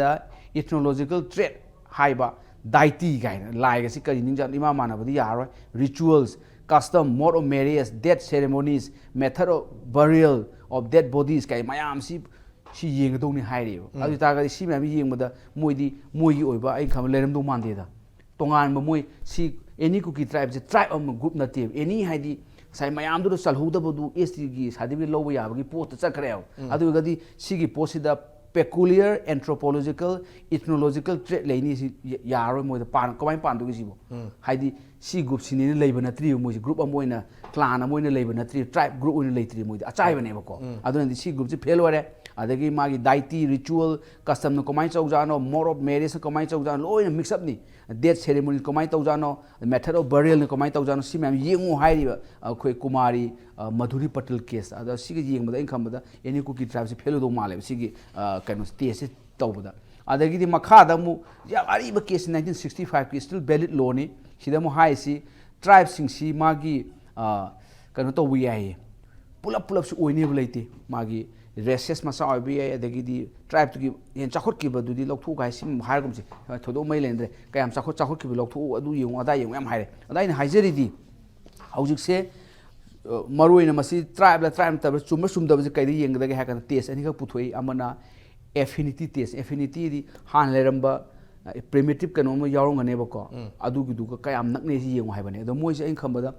ethnological trait ꯍꯥꯏꯕ deity ꯀꯥꯏꯅ ꯂꯥꯏꯒꯁꯤ ꯀꯔꯤ ꯅꯤꯡꯖꯥꯠꯅꯣ ꯏꯃꯥ ꯃꯥꯟꯅꯕꯗꯤ ꯌꯥꯔꯔꯣꯏ꯫ Rituals, custom, mode of marriage, death ceremonies, method of burial of dead bodies ꯀꯥꯏ ꯃꯌꯥꯝꯁꯤ ꯁꯤ ꯌꯦꯡꯒꯗꯧꯅꯤ ꯍꯥꯏꯔꯤꯕ꯫ ꯑꯗꯨ ꯑꯣꯏꯇꯥꯔꯒꯗꯤ ꯁꯤ ꯃꯌꯥꯝ ꯌꯦꯡꯕꯗ ꯃꯣꯏꯗꯤ ꯃꯣꯏꯒꯤ ꯑꯣꯏꯕ ꯑꯩ ꯈꯪꯕ ꯂꯩꯔꯝꯗꯧ ꯃꯥꯟꯗꯦꯗ꯫ ꯇꯣꯉꯥꯟꯕ ꯃꯣꯏ ꯁꯤ ꯑꯦꯅꯤ ꯀꯨꯀꯤ tribe ꯁꯦ tribe ꯑꯃ group ꯅꯠꯇꯦꯕ꯫ ꯑꯦꯅꯤ ꯍꯥꯏꯗꯤ ꯉꯁꯥꯏ ꯃꯌꯥꯝꯗꯨꯗ ꯆꯜꯍꯧꯗꯕꯗꯨ ST ꯒꯤ certificate ꯂꯧꯕ ꯌꯥꯕꯒꯤ ꯄꯣꯠꯇ ꯆꯠꯈ꯭ꯔꯦꯕ꯫ ꯑꯗꯨ ꯑꯣꯏꯔꯒꯗꯤ ꯁꯤꯒꯤ ꯄꯣꯠꯁꯤꯗ peculiar anthropological, ethnological trait ꯂꯩꯅꯤ ꯁꯤ ꯌꯥꯔꯔꯣꯏ ꯃꯣꯏꯗ꯫ ꯄꯥꯟ-, ꯀꯃꯥꯏꯅ ꯄꯥꯟꯗꯣꯏꯒꯦ ꯁꯤꯕꯣ? ꯍꯥꯏꯗꯤ ꯁꯤ group ꯁꯤꯅꯦꯅ ꯂꯩꯕ ꯅꯠꯇ꯭ꯔꯤꯕ ꯃꯣꯏꯁꯦ, group ꯑꯃ ꯑꯣꯏꯅ, clan ꯑꯃ ꯑꯣꯏꯅ ꯂꯩꯕ ꯅꯠꯇ꯭ꯔꯤ, tribe group ꯑꯣꯏꯅ ꯂꯩꯇ꯭ꯔꯤ ꯃꯣꯏꯗꯤ, ꯑꯆꯥꯏꯕꯅꯦꯕꯀꯣ꯫ ꯑꯗꯨꯅꯗꯤ ꯁꯤ group ꯁꯤ fail ꯑꯣꯏꯔꯦ꯫ ꯑꯗꯒꯤ ꯃꯥꯒꯤ deity, ritual, custom ꯅ ꯀꯃꯥꯏꯅ ꯇꯧꯖꯥꯠꯅꯣ, mode of marriage ꯅ ꯀꯃꯥꯏꯅ ꯇꯧꯖꯥꯠꯅꯣ, ꯂꯣꯏꯅ mix up ꯅꯤ꯫ Death ceremony ꯀꯃꯥꯏꯅ ꯇꯧꯖꯥꯠꯅꯣ, method of burial ꯅ ꯀꯃꯥꯏꯅ ꯇꯧꯖꯥꯠꯅꯣ, ꯁꯤ ꯃꯌꯥꯝ ꯌꯦꯡꯉꯨ ꯍꯥꯏꯔꯤꯕ ꯑꯩꯈꯣꯏ ꯀꯨꯃꯥꯔꯤ, ꯑ, ꯃꯙꯨꯔꯤ ꯄꯇꯤꯜ case꯫ ꯑꯗ ꯁꯤꯒ ꯌꯦꯡꯕꯗ ꯑꯩꯅ ꯈꯟꯕꯗ ꯑꯦꯅꯤ ꯀꯨꯀꯤ tribe ꯁꯤ fail ꯑꯣꯏꯗꯧ ꯃꯥꯜꯂꯦꯕ ꯁꯤꯒꯤ, ꯑ, ꯀꯩꯅꯣ, test ꯁꯤ ꯇꯧꯕꯗ꯫ ꯑꯗꯒꯤꯗꯤ ꯃꯈꯥꯗ ꯑꯃꯨꯛ ꯌꯥꯝ ꯑꯔꯤꯕ case ꯅꯤ, nineteen sixty five ꯀꯤ still valid law ꯅꯤ꯫ ꯁꯤꯗ ꯑꯃꯨꯛ ꯍꯥꯏꯔꯤꯁꯤ tribe ꯁꯤꯡꯁꯤ ꯃꯥꯒꯤ, ꯑ, ꯀꯩꯅꯣ ꯇꯧꯕ ꯌꯥꯏꯌꯦ, ꯄꯨꯂꯞ ꯄꯨꯂꯞꯁꯨ ꯑꯣꯏꯅꯦꯕ ꯂꯩꯇꯦ꯫ ꯃꯥꯒꯤ ꯔꯦꯁꯦꯁ ꯃꯆꯥ ꯑꯣꯏꯕ ꯌꯥꯏ, ꯑꯗꯒꯤꯗꯤ ꯇ꯭ꯔꯥꯏꯕꯇꯨꯒꯤ ꯍꯦꯟꯅ ꯆꯥꯎꯈꯠꯈꯤꯕꯗꯨꯗꯤ ꯂꯧꯊꯣꯛꯎ ꯀꯥꯏ ꯁꯤ ꯍꯥꯏꯔꯒꯨꯝꯁꯦ꯫ ꯊꯣꯏꯗꯣꯛ ꯃꯩ ꯂꯩꯅꯗ꯭ꯔꯦ꯫ ꯀꯌꯥꯝ ꯆꯥꯎꯈꯠ ꯆꯥꯎꯈꯠꯈꯤꯕ ꯂꯧꯊꯣꯛꯎ, ꯑꯗꯨ ꯌꯦꯡꯉꯨ, ꯑꯗꯥ ꯌꯦꯡꯉꯨ ꯌꯥꯝ ꯍꯥꯏꯔꯦ꯫ ꯑꯗ ꯑꯩꯅ ꯍꯥꯏꯖꯔꯤꯗꯤ ꯍꯧꯖꯤꯛꯁꯦ, ꯑ, ꯃꯔꯨꯑꯣꯏꯅ ꯃꯁꯤ ꯇ꯭ꯔꯥꯏꯕꯂ ꯇ꯭ꯔꯥꯏꯕ ꯅꯠꯇꯕ꯭ꯔꯥ, ꯆꯨꯝꯕ꯭ꯔꯥ ꯆꯨꯝꯗꯕꯁꯦ ꯀꯩꯗ ꯌꯦꯡꯒꯗꯒꯦ ꯍꯥꯏ ꯀꯥꯟꯗ ꯇꯦꯁ ꯑꯅꯤꯈꯛ ꯄꯨꯊꯣꯛꯏ꯫ ꯑꯃꯅ ꯑꯦꯐꯤꯅꯤꯇꯤ ꯇꯦꯁ꯫ ꯑꯦꯐꯤꯅꯤꯇꯤꯗꯤ ꯍꯥꯟꯅ ꯂꯩꯔꯝꯕ, ꯑ, ꯄ꯭ꯔꯤꯃꯤꯇꯤꯞ ꯀꯩꯅꯣꯝꯃ ꯌꯥꯎꯔꯝꯒꯅꯦꯕꯀꯣ꯫ ꯎꯝ꯫ ꯑꯗꯨꯒꯤꯗꯨꯒ ꯀꯌꯥꯝ ꯅꯛꯅꯩ ꯁꯤ ꯌꯦꯡꯉꯨ ꯍꯥꯏꯕꯅꯦ꯫ ꯑꯗꯣ ꯃꯣꯏꯁꯦ ꯑꯩꯅ ꯈꯟꯕꯗ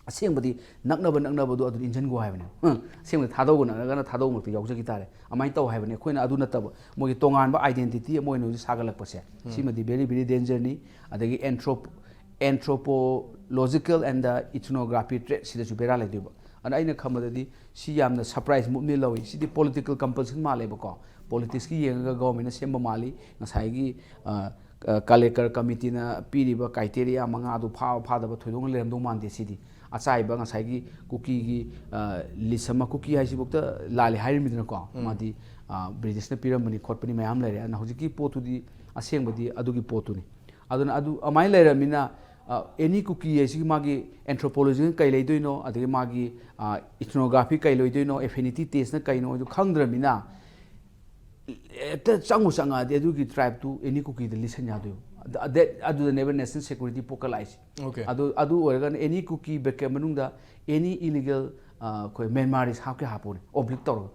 ꯑꯁꯦꯡꯕꯗꯤ ꯅꯛꯅꯕ ꯅꯛꯅꯕꯗꯣ ꯑꯗꯨꯗ ꯏꯟꯁꯤꯟꯈꯣ ꯍꯥꯏꯕꯅꯦ꯫ ꯎꯝ, ꯑꯁꯦꯡꯕꯗꯤ ꯊꯥꯗꯧꯕ ꯅꯛꯅꯒꯅ ꯊꯥꯗꯧꯕ ꯃꯔꯛꯇ ꯌꯥꯎꯖꯈꯤ ꯇꯥꯔꯦ꯫ ꯑꯗꯨꯃꯥꯏꯅ ꯇꯧ ꯍꯥꯏꯕꯅꯦ꯫ ꯑꯩꯈꯣꯏꯅ ꯑꯗꯨ ꯅꯠꯇꯕ ꯃꯣꯏꯒꯤ ꯇꯣꯉꯥꯟꯕ ꯑꯥꯏꯗꯦꯟꯇꯤꯇꯤ ꯑꯃ ꯑꯣꯏꯅ ꯍꯧꯖꯤꯛ ꯁꯥꯒꯠꯂꯛꯄꯁꯦ, ꯎꯝ꯫ ꯁꯤꯃꯗꯤ very very dangerꯅꯤ꯫ ꯑꯗꯒꯤ anthropo anthropological and ethnography trait ꯁꯤꯗꯁꯨ ꯕꯦꯔꯥ ꯂꯩꯗꯣꯏꯕ꯫ ꯑꯗ ꯑꯩꯅ ꯈꯟꯕꯗꯗꯤ ꯁꯤ ꯌꯥꯝꯅ ꯁꯔꯄ꯭ꯔꯥꯏꯁ ꯃꯨꯞꯅꯤ ꯂꯧꯏ꯫ ꯁꯤꯗꯤ ꯄꯣꯂꯤꯇꯤꯀꯦꯜ ꯀꯝꯄꯜꯁꯟ ꯃꯥꯜꯂꯦꯕꯀꯣ꯫ ꯄꯣꯂꯤꯇꯤꯛꯁꯀꯤ ꯌꯦꯡꯉꯒ ꯒꯣꯚꯔꯟꯃꯦꯟꯅ ꯁꯦꯝꯕ ꯃꯥꯜꯂꯤ꯫ ꯉꯁꯥꯏꯒꯤ, ꯑ, ꯑ, ꯀꯂꯦꯀꯔ ꯀꯃꯤꯇꯤꯅ ꯄꯤꯔꯤꯕ ꯀ꯭ꯔꯥꯏꯇꯦꯔꯤꯌꯥ ꯃꯉꯥꯗꯨ ꯐꯥꯕ ꯐꯥꯗꯕ ꯊꯣꯏꯗꯣꯛꯅ ꯂꯩꯔꯝꯗꯧ ꯃꯥꯟꯗꯦ꯫ ꯁꯤꯗꯤ ꯑꯆꯥꯏꯕ ꯉꯁꯥꯏꯒꯤ ꯀꯨꯀꯤꯒꯤ, ꯑ, ꯂꯤꯁ ꯑꯃ, ꯀꯨꯀꯤ ꯍꯥꯏꯁꯤꯐꯥꯎꯗ ꯂꯥꯜꯂꯦ ꯍꯥꯏꯔꯤꯃꯤꯗꯅꯀꯣ꯫ ꯎꯝ꯫ ꯃꯥꯗꯤ, ꯑ, ꯕ꯭ꯔꯤꯇꯤꯁꯅ ꯄꯤꯔꯝꯕꯅꯤ ꯈꯣꯠꯄꯅꯤ ꯃꯌꯥꯝ ꯂꯩꯔꯦ꯫ ꯑꯗꯨꯅ ꯍꯧꯖꯤꯛꯀꯤ ꯄꯣꯠꯇꯨꯗꯤ ꯑꯁꯦꯡꯕꯗꯤ ꯑꯗꯨꯒꯤ ꯄꯣꯠꯇꯨꯅꯤ꯫ ꯑꯗꯨꯅ ꯑꯗꯨ ꯑꯗꯨꯃꯥꯏꯅ ꯂꯩꯔꯕꯅꯤꯅ, ꯑ, ꯑꯦꯅꯤ ꯀꯨꯀꯤ ꯍꯥꯏꯁꯤꯒꯤ ꯃꯥꯒꯤ ꯑꯦꯟꯊ꯭ꯔꯣꯄꯣꯂꯣꯖꯤꯅ ꯀꯩ ꯂꯩꯗꯣꯏꯅꯣ, ꯑꯗꯒꯤ ꯃꯥꯒꯤ, ꯑ, ꯏꯊꯅꯣꯒ꯭ꯔꯥꯐꯤ ꯀꯩ ꯂꯩꯗꯣꯏꯅꯣ, ꯑꯦꯐꯤꯅꯤꯇꯤ ꯇꯦꯁꯅ ꯀꯩꯅꯣ, ꯑꯗꯨ ꯈꯪꯗ꯭ꯔꯕꯅꯤꯅ ꯍꯦꯛꯇ ꯆꯪꯉꯨ ꯆꯪꯉꯛꯑꯗꯤ ꯑꯗꯨꯒꯤ ꯇ꯭ꯔꯥꯏꯕꯇꯨ ꯑꯦꯅꯤ ꯀꯨꯀꯤꯗ ꯂꯤꯠꯁꯟ ꯌꯥꯗꯣꯏꯕ꯫ ꯑꯗ, that, ꯑꯗꯨꯗꯅꯦꯕ ꯅꯦꯁꯅꯦꯜ ꯁꯦꯀ꯭ꯌꯨꯔꯤꯇꯤ ꯄꯣꯛꯀꯠꯂꯛꯏꯁꯦ꯫ Okay. ꯑꯗꯨ, ꯑꯗꯨ ꯑꯣꯏꯔꯒꯅ ꯑꯦꯅꯤ ꯀꯨꯀꯤ ꯕ꯭ꯔꯦꯀꯦꯠ ꯃꯅꯨꯡꯗ ꯑꯦꯅꯤ ꯏꯂꯤꯒꯦꯜ, ꯑ, ꯑꯩꯈꯣꯏ ꯃꯦꯟꯃꯥꯔꯤꯁ ꯍꯥꯞꯀꯦ ꯍꯥꯞꯄꯣꯅꯦ, ꯑꯣꯕ꯭ꯂꯤꯛ ꯇꯧꯔꯒ꯫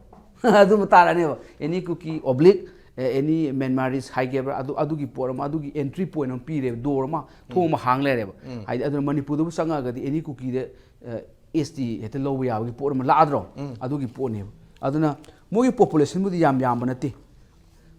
ꯑꯗꯨꯝ ꯇꯥꯔꯅꯦꯕ꯫ ꯑꯦꯅꯤ ꯀꯨꯀꯤ ꯑꯣꯕ꯭ꯂꯤꯛ, ꯑꯦ, ꯑꯦꯅꯤ ꯃꯦꯟꯃꯥꯔꯤꯁ ꯍꯥꯏꯒꯦꯕ꯭ꯔꯥ, ꯑꯗꯨ, ꯑꯗꯨꯒꯤ ꯄꯣꯠ ꯑꯃ, ꯑꯗꯨꯒꯤ ꯑꯦꯟꯇ꯭ꯔꯤ ꯄꯣꯏꯟ ꯑꯃ ꯄꯤꯔꯦꯕ, ꯗꯣꯔ ꯑꯃ, ꯊꯣꯡ ꯑꯃ ꯍꯥꯡ ꯂꯩꯔꯦꯕ꯫ ꯎꯝ꯫ ꯍꯥꯏꯗꯤ ꯑꯗꯨꯅ ꯃꯅꯤꯄꯨꯔꯗꯕꯨ ꯆꯪꯉꯛꯑꯒꯗꯤ ꯑꯦꯅꯤ ꯀꯨꯀꯤꯗ, ꯑ, ꯑꯦꯁ ꯇꯤ ꯍꯦꯛꯇ ꯂꯧꯕ ꯌꯥꯕꯒꯤ ꯄꯣꯠ ꯑꯃ ꯂꯥꯛꯑꯗ꯭ꯔꯣ? ꯎꯝ꯫ ꯑꯗꯨꯒꯤ ꯄꯣꯠꯅꯦꯕ꯫ ꯑꯗꯨꯅ ꯃꯣꯏꯒꯤ ꯄꯣꯄꯨꯂꯦꯁꯟꯕꯨꯗꯤ ꯌꯥꯝ ꯌꯥꯝꯕ ꯅꯠꯇꯦ꯫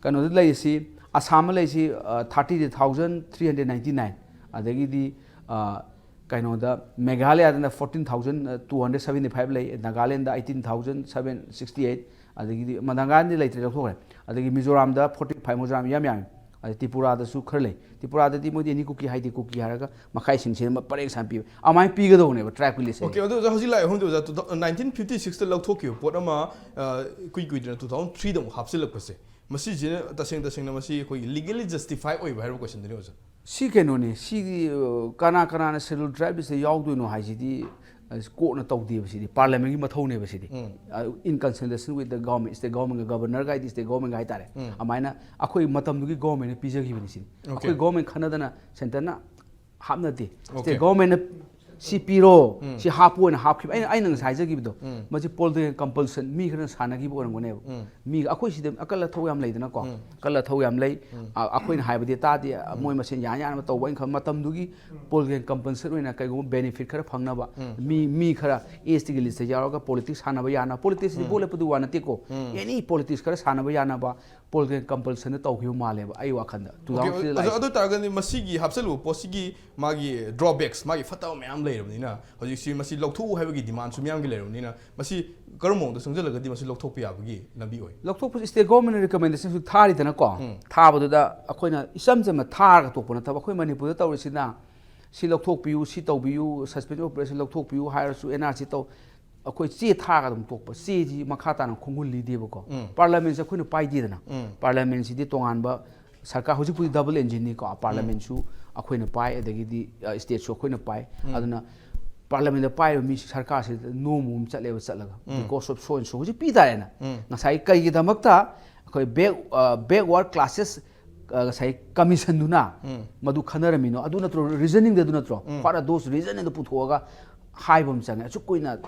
ꯀꯩꯅꯣꯗ ꯂꯩꯔꯤꯁꯤ, ꯑꯁꯥꯝꯗ ꯂꯩꯔꯤꯁꯤ, ꯑ, thirty thousand three hundred ninety nine, ꯑꯗꯒꯤꯗꯤ, ꯑ, ꯀꯩꯅꯣꯗ, ꯃꯦꯘꯥꯂꯌꯥꯗꯅ fourteen thousand two hundred seventy five ꯂꯩ, Nagaland eighteen thousand seven sixty eight, ꯑꯗꯒꯤꯗꯤ ꯃ-, ꯅꯥꯒꯥꯂꯦꯟꯗꯤ ꯂꯩꯇ꯭ꯔꯦ, ꯂꯧꯊꯣꯛꯈ꯭ꯔꯦ꯫ ꯑꯗꯒꯤ ꯃꯤꯖꯣꯔꯥꯝꯗ forty five, ꯃꯤꯖꯣꯔꯥꯝ ꯌꯥꯝ ꯌꯥꯝꯃꯤ꯫ ꯑꯗꯩ ꯇ꯭ꯔꯤꯄꯨꯔꯥꯗꯁꯨ ꯈꯔ ꯂꯩ꯫ ꯇ꯭ꯔꯤꯄꯨꯔꯥꯗꯗꯤ ꯃꯣꯏꯗꯤ ꯑꯦꯅꯤ ꯀꯨꯀꯤ ꯍꯥꯏꯗꯦ, ꯀꯨꯀꯤ ꯍꯥꯏꯔꯒ ꯃꯈꯥꯏ ꯁꯤꯡꯁꯦ ꯑꯃ ꯄꯔꯦꯡ ꯁꯥꯟ ꯄꯤꯕ꯫ ꯑꯗꯨꯃꯥꯏꯅ ꯄꯤꯒꯗꯧꯕꯅꯦꯕ ꯇ꯭ꯔꯥꯏꯕꯀꯤ ꯂꯤꯁ ꯍꯥꯏꯁꯦ꯫ Okay, ꯑꯗꯨ ꯑꯣꯖꯥ, ꯍꯧꯖꯤꯛ ꯂꯥꯛꯑꯦ, ꯍꯧꯖꯤꯛ ꯑꯣꯖꯥ, two thou-, nineteen fifty sixꯇ ꯂꯧꯊꯣꯛꯈꯤꯕ ꯄꯣꯠ ꯑꯃ, ꯑ, ꯏꯀꯨꯏ ꯀꯨꯏꯗꯅ two thousand threeꯗ ꯑꯃꯨꯛ ꯍꯥꯞꯆꯤꯜꯂꯛꯄꯁꯦ, ꯃꯁꯤꯁꯤꯅ ꯇꯁꯦꯡ ꯇꯁꯦꯡꯅ ꯃꯁꯤ ꯑꯩꯈꯣꯏꯒꯤ legally justify ꯑꯣꯏꯕ ꯍꯥꯏꯕ questionꯗꯨꯅꯤ ꯑꯣꯖꯥ꯫ ꯁꯤ ꯀꯩꯅꯣꯅꯦ, ꯁꯤꯗꯤ, ꯑ, ꯀꯅꯥ ꯀꯅꯥꯅ ꯁꯦꯗ꯭ꯌꯨꯜ ꯇ꯭ꯔꯥꯏꯕ ꯂꯤꯁꯇ ꯌꯥꯎꯗꯣꯏꯅꯣ ꯍꯥꯏꯁꯤꯗꯤ, ꯀꯣꯔꯠꯅ ꯇꯧꯗꯦꯕ ꯁꯤꯗꯤ, ꯄꯥꯔꯂꯤꯌꯥꯃꯦꯟꯒꯤ ꯃꯊꯧꯅꯦꯕ ꯁꯤꯗꯤ꯫ In consultation with the government, state government, ꯒꯕꯔꯅꯔꯒ ꯍꯥꯏꯗꯤ ꯁ꯭ꯇꯦꯠ ꯒꯣꯚꯔꯟꯃꯦꯟꯒ ꯍꯥꯏꯇꯥꯔꯦ꯫ ꯑꯗꯨꯃꯥꯏꯅ ꯑꯩꯈꯣꯏ ꯃꯇꯝꯗꯨꯒꯤ ꯒꯣꯚꯔꯟꯃꯦꯟꯅ ꯄꯤꯖꯈꯤꯕꯅꯤ ꯁꯤꯅꯤ꯫ ꯑꯩꯈꯣꯏ ꯒꯣꯚꯔꯟꯃꯦꯟ ꯈꯟꯅꯗꯅ ꯁꯦꯟꯇꯔꯅ ꯍꯥꯞꯅꯗꯦ꯫ ꯁ꯭ꯇꯦꯠ ꯒꯣꯚꯔꯟꯃꯦꯟꯅ ꯁꯤ ꯄꯤꯔꯣ, ꯁꯤ ꯍꯥꯞꯄꯣꯅ ꯍꯥꯞꯈꯤꯕ꯫ ꯑꯩꯅ ꯑꯩꯅ ꯉꯁꯥꯏ ꯍꯥꯏꯖꯈꯤꯕꯗꯣ, ꯃꯁꯤ ꯄꯣꯂꯤꯇꯤꯀꯦꯜ ꯀꯝꯄꯜꯁꯟ ꯃꯤ ꯈꯔꯅ ꯁꯥꯟꯅꯈꯤꯕ ꯑꯣꯏꯔꯝꯒꯅꯦꯕ꯫ ꯃꯤ ꯑꯩꯈꯣꯏ ꯁꯤꯗ ꯑꯀꯜ ꯑꯊꯧ ꯌꯥꯝ ꯂꯩꯗꯅꯀꯣ꯫ ꯑꯀꯜ ꯑꯊꯧ ꯌꯥꯝ ꯂꯩ꯫ ꯑ, ꯑꯩꯈꯣꯏꯅ ꯍꯥꯏꯕꯗꯤ ꯇꯥꯗꯦ꯫ ꯃꯣꯏ ꯃꯁꯦꯟ ꯌꯥꯅ ꯌꯥꯅꯕ ꯇꯧꯕ꯫ ꯑꯩꯅ ꯈꯟꯕ ꯃꯇꯝꯗꯨꯒꯤ ꯄꯣꯂꯤꯇꯤꯀꯦꯜ ꯀꯝꯄꯜꯁꯟ ꯑꯣꯏꯅ ꯀꯩꯒꯨꯝꯕ ꯕꯦꯅꯤꯐꯤꯠ ꯈꯔ ꯐꯪꯅꯕ, ꯃꯤ ꯃꯤ ꯈꯔ ꯑꯦꯁ ꯇꯤꯒꯤ ꯂꯤꯁꯇ ꯌꯥꯎꯔꯒ ꯄꯣꯂꯤꯇꯤꯛꯁ ꯁꯥꯟꯅꯕ ꯌꯥꯅꯕ, ꯄꯣꯂꯤꯇꯤꯛꯁ ꯏꯕꯣ ꯂꯦꯞꯄꯗꯨ ꯋꯥ ꯅꯠꯇꯦꯀꯣ꯫ ꯑꯦꯅꯤ ꯄꯣꯂꯤꯇꯤꯛꯁ ꯈꯔ ꯁꯥꯟꯅꯕ ꯌꯥꯅꯕ ꯄꯣꯂꯤꯇꯤꯀꯦꯜ ꯀꯝꯄꯜꯁꯟꯗ ꯇꯧꯈꯤꯕ ꯃꯥꯜꯂꯦꯕ ꯑꯩ ꯋꯥꯈꯟꯗ꯫ Okay, ꯑꯗꯨ ꯑꯣꯏꯇꯥꯔꯒꯗꯤ ꯃꯁꯤꯒꯤ ꯍꯥꯞꯆꯜꯂꯨꯕ ꯄꯣꯠꯁꯤꯒꯤ ꯃꯥꯒꯤ ꯗ꯭ꯔꯣꯕꯦꯛꯁ, ꯃꯥꯒꯤ ꯐꯠꯇꯕ ꯃꯌꯥꯝ ꯂꯩꯔꯕꯅꯤꯅ, ꯍꯧꯖꯤꯛꯁꯤ ꯃꯁꯤ ꯂꯧꯊꯣꯛꯎ ꯍꯥꯏꯕꯒꯤ ꯗꯤꯃꯥꯟꯁꯨ ꯃꯤꯌꯥꯝꯒꯤ ꯂꯩꯔꯕꯅꯤꯅ, ꯃꯁꯤ ꯀꯔꯝꯕ ꯃꯑꯣꯡꯗ ꯆꯪꯁꯤꯜꯂꯒꯗꯤ ꯃꯁꯤ ꯂꯧꯊꯣꯛꯄ ꯌꯥꯕꯒꯤ ꯂꯝꯕꯤ ꯑꯣꯏ? ꯂꯧꯊꯣꯛꯄꯁꯤ ꯁ꯭ꯇꯦꯠ ꯒꯣꯚꯔꯟꯃꯦꯟꯠꯅ ꯔꯤꯀꯃꯦꯟꯗꯦꯁꯟꯁꯨ ꯊꯥꯔꯤꯗꯅꯀꯣ꯫ ꯊꯥꯕꯗꯨꯗ ꯑꯩꯈꯣꯏꯅ ꯏꯆꯝ ꯆꯝꯅ ꯊꯥꯔꯒ ꯇꯣꯛꯄ ꯅꯠꯇꯕ, ꯑꯩꯈꯣꯏ ꯃꯅꯤꯄꯨꯔꯗ ꯇꯧꯔꯤꯁꯤꯅ ꯁꯤ ꯂꯧꯊꯣꯛꯄꯤꯌꯨ, ꯁꯤ ꯇꯧꯕꯤꯌꯨ, ꯁꯁꯄꯦꯟꯁꯟ ꯑꯣꯐ ꯑꯣꯄꯔꯦꯁꯟ ꯂꯧꯊꯣꯛꯄꯤꯌꯨ ꯍꯥꯏꯔꯁꯨ, ꯑꯦꯟ ꯑꯥꯔ ꯁꯤ ꯇꯧ, ꯑꯩꯈꯣꯏ ꯆꯦ ꯊꯥꯔꯒ ꯑꯗꯨꯝ ꯇꯣꯛꯄ꯫ ꯆꯦꯁꯤ ꯃꯈꯥ ꯇꯥꯅ ꯈꯣꯡꯒꯨꯜ ꯂꯤꯗꯦꯕꯀꯣ꯫ ꯄꯥꯔꯂꯤꯌꯥꯃꯦꯟꯠꯁꯦ ꯑꯩꯈꯣꯏꯅ ꯄꯥꯏꯗꯦꯗꯅ꯫ ꯄꯥꯔꯂꯤꯌꯥꯃꯦꯟꯠꯁꯤꯗꯤ ꯇꯣꯉꯥꯟꯕ ꯁꯔꯀꯥꯔ, ꯍꯧꯖꯤꯛꯄꯨꯗꯤ ꯗꯕꯜ ꯏꯟꯖꯤꯟꯅꯤꯀꯣ, ꯄꯥꯔꯂꯤꯌꯥꯃꯦꯟꯠꯁꯨ ꯑꯩꯈꯣꯏꯅ ꯄꯥꯏ, ꯑꯗꯒꯤꯗꯤ, ꯑ, ꯁ꯭ꯇꯦꯠꯁꯨ ꯑꯩꯈꯣꯏꯅ ꯄꯥꯏ꯫ ꯑꯗꯨꯅ ꯄꯥꯔꯂꯤꯌꯥꯃꯦꯟꯠꯇ ꯄꯥꯏꯔꯤꯕ ꯃꯤ ꯁꯔꯀꯥꯔꯁꯤꯗ ꯅꯣꯝꯃ ꯑꯃ ꯆꯠꯂꯦꯕ, ꯆꯠꯂꯒ because of so and so ꯍꯧꯖꯤꯛ ꯄꯤ ꯇꯥꯔꯦꯅ꯫ ꯉꯁꯥꯏ ꯀꯩꯒꯤꯗꯃꯛꯇ ꯑꯩꯈꯣꯏ back, ꯑ, backward classes, ꯑ, ꯉꯁꯥꯏ ꯀꯃꯤꯁꯟꯗꯨꯅ ꯃꯗꯨ ꯈꯟꯅꯔꯝꯃꯤꯅꯣ? ꯑꯗꯨ ꯅꯠꯇ꯭ꯔꯣ ꯔꯤꯖꯅꯤꯡꯗ? ꯑꯗꯨ ꯅꯠꯇ꯭ꯔꯣ? What are those reasoning ꯗꯨ ꯄꯨꯊꯣꯛꯑꯒ ꯍꯥꯏꯕ ꯑꯃ ꯆꯪꯉꯦ꯫ ꯑꯁꯨꯛ ꯀꯨꯏꯅ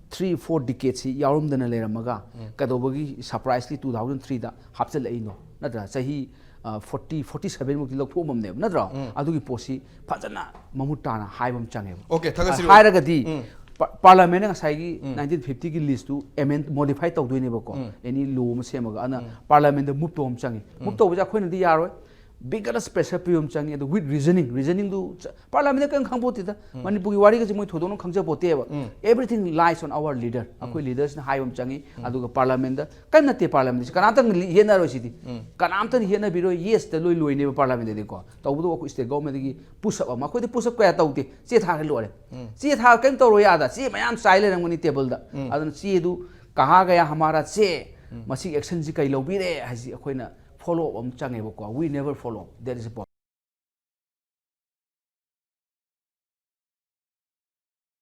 three four decades ꯁꯤ ꯌꯥꯎꯔꯝꯗꯅ ꯂꯩꯔꯝꯃꯒ ꯀꯩꯗꯧꯕꯒꯤ surprisely two thousand three ꯗ ꯍꯥꯞꯆꯤꯜꯂꯛꯏꯅꯣ? ꯅꯠꯇ꯭ꯔꯥ? ꯆꯍꯤ, ꯑ, forty, forty seven ꯃꯨꯛꯇꯤ ꯂꯧꯊꯣꯛꯑꯝꯃꯕꯅꯦꯕ, ꯅꯠꯇ꯭ꯔꯣ? ꯑꯗꯨꯒꯤ ꯄꯣꯠꯁꯤ ꯐꯖꯅ ꯃꯃꯨꯠ ꯇꯥꯅ ꯍꯥꯏꯕ ꯑꯃ ꯆꯪꯉꯦꯕ꯫ Okay, ꯊꯥꯒꯠꯆꯔꯤ꯫ ꯍꯥꯏꯔꯒꯗꯤ ꯄꯥ-, ꯄꯥꯔꯂꯤꯌꯥꯃꯦꯟꯠꯅ ꯉꯁꯥꯏꯒꯤ nineteen fifty ꯒꯤ ꯂꯤꯁꯇꯨ ꯑꯦꯃꯦꯟ, ꯃꯣꯗꯤꯐꯥꯏ ꯇꯧꯗꯣꯏꯅꯦꯕꯀꯣ꯫ Any law ꯑꯃ ꯁꯦꯝꯃꯒ, ꯑꯗꯨꯅ ꯄꯥꯔꯂꯤꯌꯥꯃꯦꯟꯠꯇ ꯃꯨꯚ ꯇꯧꯕ ꯑꯃ ꯆꯪꯉꯤ꯫ ꯃꯨꯚ ꯇꯧꯕꯁꯦ ꯑꯩꯈꯣꯏꯅꯗꯤ ꯌꯥꯔꯣꯏ꯫ Vigorous pressure ꯄꯤꯕ ꯑꯃ ꯆꯪꯉꯤ꯫ ꯑꯗꯨ with reasoning, reasoningꯗꯨ ꯆ-, ꯄꯥꯔꯂꯤꯌꯥꯃꯦꯟꯠꯇ ꯀꯔꯤꯝ ꯈꯪꯄꯣꯠꯇꯦꯗ꯫ ꯃꯅꯤꯄꯨꯔꯒꯤ ꯋꯥꯔꯤꯒꯁꯦ ꯃꯣꯏ ꯊꯣꯏꯗꯣꯛꯅ ꯈꯪꯖꯄꯣꯠꯇꯦꯕ꯫ Everything lies on our leader꯫ ꯑꯩꯈꯣꯏ ꯂꯤꯗꯔꯁꯤꯅ ꯍꯥꯏꯕ ꯑꯃ ꯆꯪꯉꯤ꯫ ꯑꯗꯨꯒ ꯄꯥꯔꯂꯤꯌꯥꯃꯦꯟꯠꯇ ꯀꯔꯤꯝ ꯅꯠꯇꯦ, ꯄꯥꯔꯂꯤꯌꯥꯃꯦꯟꯠꯁꯤ ꯀꯅꯥꯝꯇ ꯌꯦꯠꯅꯔꯣꯏ ꯁꯤꯗꯤ꯫ ꯀꯅꯥꯝꯇꯅ ꯌꯦꯠꯅꯕꯤꯔꯣꯏ, ꯌꯦꯁꯇ ꯂꯣꯏ ꯂꯣꯏꯅꯦꯕ ꯄꯥꯔꯂꯤꯌꯥꯃꯦꯟꯠꯇꯗꯤꯀꯣ꯫ ꯇꯧꯕꯇꯕꯨ ꯑꯩꯈꯣꯏ ꯁ꯭ꯇꯦꯠ ꯒꯣꯚꯔꯟꯃꯦꯟꯠꯇꯒꯤ ꯄꯨꯁ ꯑꯞ ꯑꯃ, ꯑꯩꯈꯣꯏꯗꯤ ꯄꯨꯁ ꯑꯞ ꯀꯌꯥ ꯇꯧꯗꯦ꯫ ꯆꯦ ꯊꯥꯈ꯭ꯔꯦ ꯂꯣꯏꯔꯦ꯫ ꯆꯦ ꯊꯥ ꯀꯔꯤꯝ ꯇꯧꯔꯣꯏ ꯑꯥꯗ꯫ ꯆꯦ ꯃꯌꯥꯝ ꯆꯥꯏ ꯂꯩꯔꯝꯒꯅꯤ ꯇꯦꯕꯜꯗ꯫ ꯑꯗꯨꯅ ꯆꯦꯗꯨ ꯀꯍꯥ ꯒꯌꯥ ꯍꯃꯥꯔꯥ ꯆꯦ, ꯃꯁꯤꯒꯤ ꯑꯦꯛꯁꯟꯁꯤ ꯀꯩ ꯂꯧꯕꯤꯔꯦ ꯍꯥꯏꯁꯤ ꯑꯩꯈꯣꯏꯅ ꯐꯣꯂꯣ ꯑꯞ ꯑꯃ ꯆꯪꯉꯦꯕꯀꯣ꯫ We never follow up, that is a problem꯫